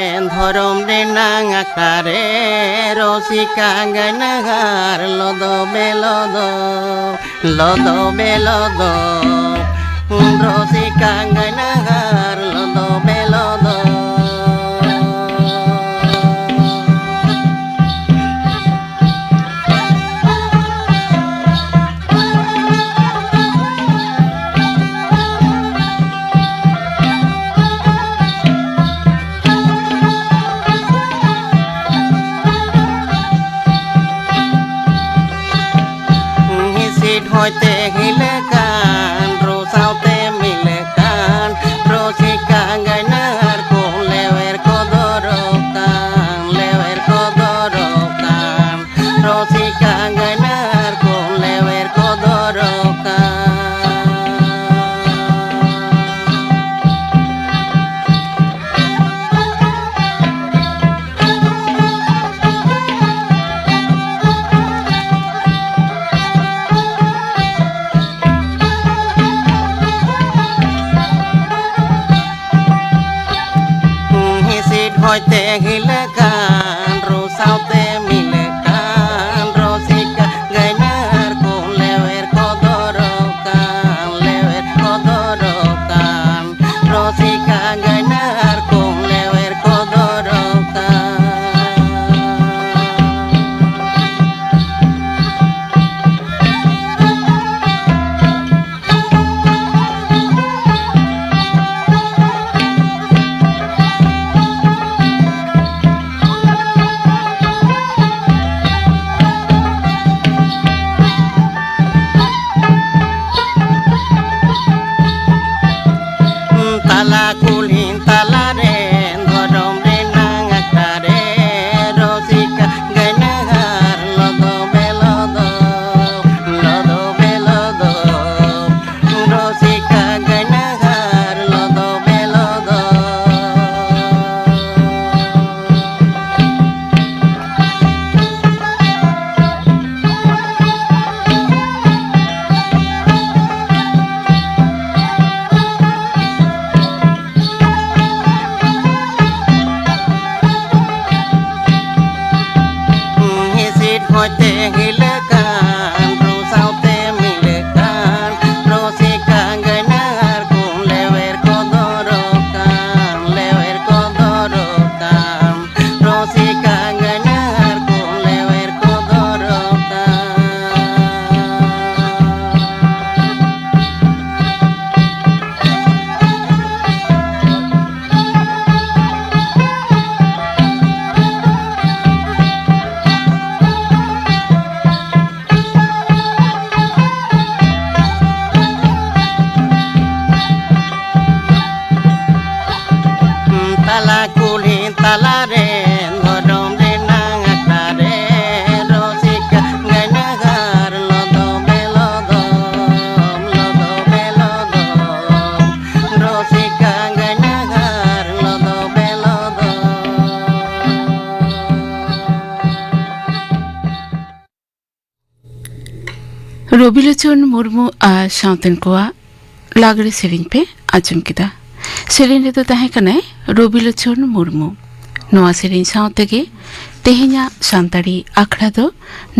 ᱫᱷᱚᱨᱚᱢ ᱨᱮᱱᱟᱝ ᱟᱠᱷᱲᱟ ᱨᱮ ᱨᱚᱥᱤᱠᱟ ᱜᱟᱭᱱᱟᱦᱟᱨ ᱞᱚᱫᱚ ᱵᱮᱞᱚᱫᱚ᱾ ᱞᱚᱫᱚ ᱵᱮᱞᱚᱫᱚ, ᱨᱚᱥᱤᱠᱟ ᱜᱟᱭᱱᱟᱦᱟᱨ ᱞᱚᱫᱚ ᱵᱮᱞᱚᱫᱚ᱾ ᱦᱤᱥᱤᱫ ᱦᱚᱭᱛᱮ ᱦᱤᱞᱟᱹᱜ ᱠᱟᱱ, ᱨᱩ ᱥᱟᱶᱛᱮ ᱢᱤᱞᱟᱹᱜ ᱠᱟᱱ, ᱨᱩᱥᱤᱠᱟ ᱜᱟᱭᱱᱟᱦᱟᱨ ᱠᱚ ᱞᱮᱣᱮᱨ ᱠᱚ ᱫᱚᱨᱚᱜ ᱠᱟᱱ, ᱞᱮᱣᱮᱨ ᱠᱚ ᱫᱚᱨᱚᱜ ᱠᱟᱱ, ᱨᱩᱥᱤᱠᱟ ᱜᱟᱭᱱᱟᱦᱟᱨ ᱠᱚ ᱞᱮᱣᱮᱨ ᱠᱚ ᱫᱚᱨᱚᱜ ᱠᱟᱱ᱾ ᱦᱚᱭᱛᱮ ᱦᱤᱞᱟᱹᱜ ᱠᱟᱱ, ᱨᱩ ᱥᱟᱶᱛᱮ ᱢᱤᱞᱟᱹᱜ ᱠᱟᱱ, ᱨᱚᱥᱤᱠᱟ ᱜᱟᱭᱱᱟᱦᱟᱨ ᱠᱚ ᱞᱮᱣᱮᱨ ᱠᱚ ᱫᱚᱨᱚᱜ ᱠᱟᱱ, ᱞᱮᱣᱮᱨ ᱠᱚ ᱫᱚᱨᱚᱜ ᱠᱟᱱ, ᱨᱚᱥᱤᱠᱟ ᱜᱟᱭᱱᱟᱦᱟᱨ ᱠᱚ ᱞᱮᱣᱮᱨ ᱠᱚ ᱫᱚᱨᱚᱜ ᱠᱟᱱ᱾ ᱛᱟᱞᱟ ᱠᱩᱞᱦᱤ ᱛᱟᱞᱟᱨᱮ ᱫᱷᱚᱨᱚᱢ ᱨᱮᱱᱟᱝ ᱟᱠᱷᱲᱟ ᱨᱮ ᱨᱚᱥᱤᱠᱟ ᱜᱟᱭᱱᱟᱦᱟᱨ ᱞᱚᱫᱚ ᱵᱮᱞᱚᱫᱚ, ᱞᱚᱫᱚ ᱵᱮᱞᱚᱫᱚ, ᱨᱚᱥᱤᱠᱟ ᱜᱟᱭᱱᱟᱦᱟᱨ ᱞᱚᱫᱚ ᱵᱮᱞᱚᱫᱚ᱾ ᱦᱤᱸᱥᱤᱫ ᱦᱚᱭᱛᱮ ᱦᱤᱞᱟᱹᱜ ᱠᱟᱱ, ᱨᱩ ᱥᱟᱶᱛᱮ ᱢᱤᱞᱟᱹᱜ ᱠᱟᱱ, ᱨᱚᱥᱤᱠᱟ ᱜᱟᱭᱱᱟᱦᱟᱨ ᱠᱚ ᱞᱮᱣᱮᱨ ᱠᱚ ᱫᱚᱨᱚᱜ ᱠᱟᱱ, ᱞᱮᱣᱮᱨ ᱠᱚ ᱫᱚᱨᱚᱜ ᱠᱟᱱ, ᱨᱚᱥᱤᱠᱟ ᱜᱟᱭᱱᱟᱦᱟᱨ ᱠᱚ ᱞᱮᱣᱮᱨ ᱠᱚ ᱫᱚᱨᱚᱜ ᱠᱟᱱ᱾ ᱛᱟᱞᱟ ᱠᱩᱞᱦᱤ ᱛᱟᱞᱟᱨᱮ ᱫᱷᱚᱨᱚᱢ ᱨᱮᱱᱟᱝ ᱟᱠᱷᱲᱟ ᱨᱮ ᱨᱚᱥᱤᱠᱟ ᱜᱟᱭᱱᱟᱦᱟᱨ ᱞᱚᱫᱚ ᱵᱮᱞᱚᱫᱚᱢ, ᱞᱚᱫᱚ ᱵᱮᱞᱚᱫᱚᱢ, ᱨᱚᱥᱤᱠᱟ ᱜᱟᱭᱱᱟᱦᱟᱨ ᱞᱚᱫᱚ ᱵᱮᱞᱚᱫᱚᱢ᱾ ᱨᱚᱵᱤᱞᱳᱪᱚᱱ ᱢᱩᱨᱢᱩ ᱟᱨ ᱥᱟᱶᱛᱮᱱ ᱠᱚᱣᱟᱜ ᱞᱟᱜᱽᱲᱮ ᱥᱮᱨᱮᱧ ᱯᱮ ᱟᱸᱡᱚᱢ ᱠᱮᱫᱟ᱾ ᱥᱮᱨᱮᱧ ᱨᱮᱫᱚ ᱛᱟᱦᱮᱸ ᱠᱟᱱᱟᱭ ᱨᱚᱵᱤᱞᱳᱪᱚᱱ ᱢᱩᱨᱢᱩ᱾ ᱱᱚᱣᱟ ᱥᱮᱨᱮᱧ ᱥᱟᱶ ᱛᱮᱜᱮ ᱛᱮᱦᱮᱧᱟᱜ ᱥᱟᱱᱛᱟᱲᱤ ᱟᱠᱷᱲᱟ ᱫᱚ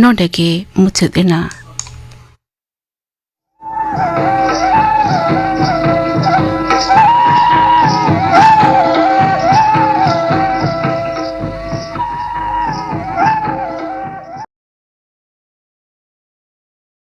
ᱱᱚᱰᱮ ᱜᱮ ᱢᱩᱪᱟᱹᱫ ᱮᱱᱟ᱾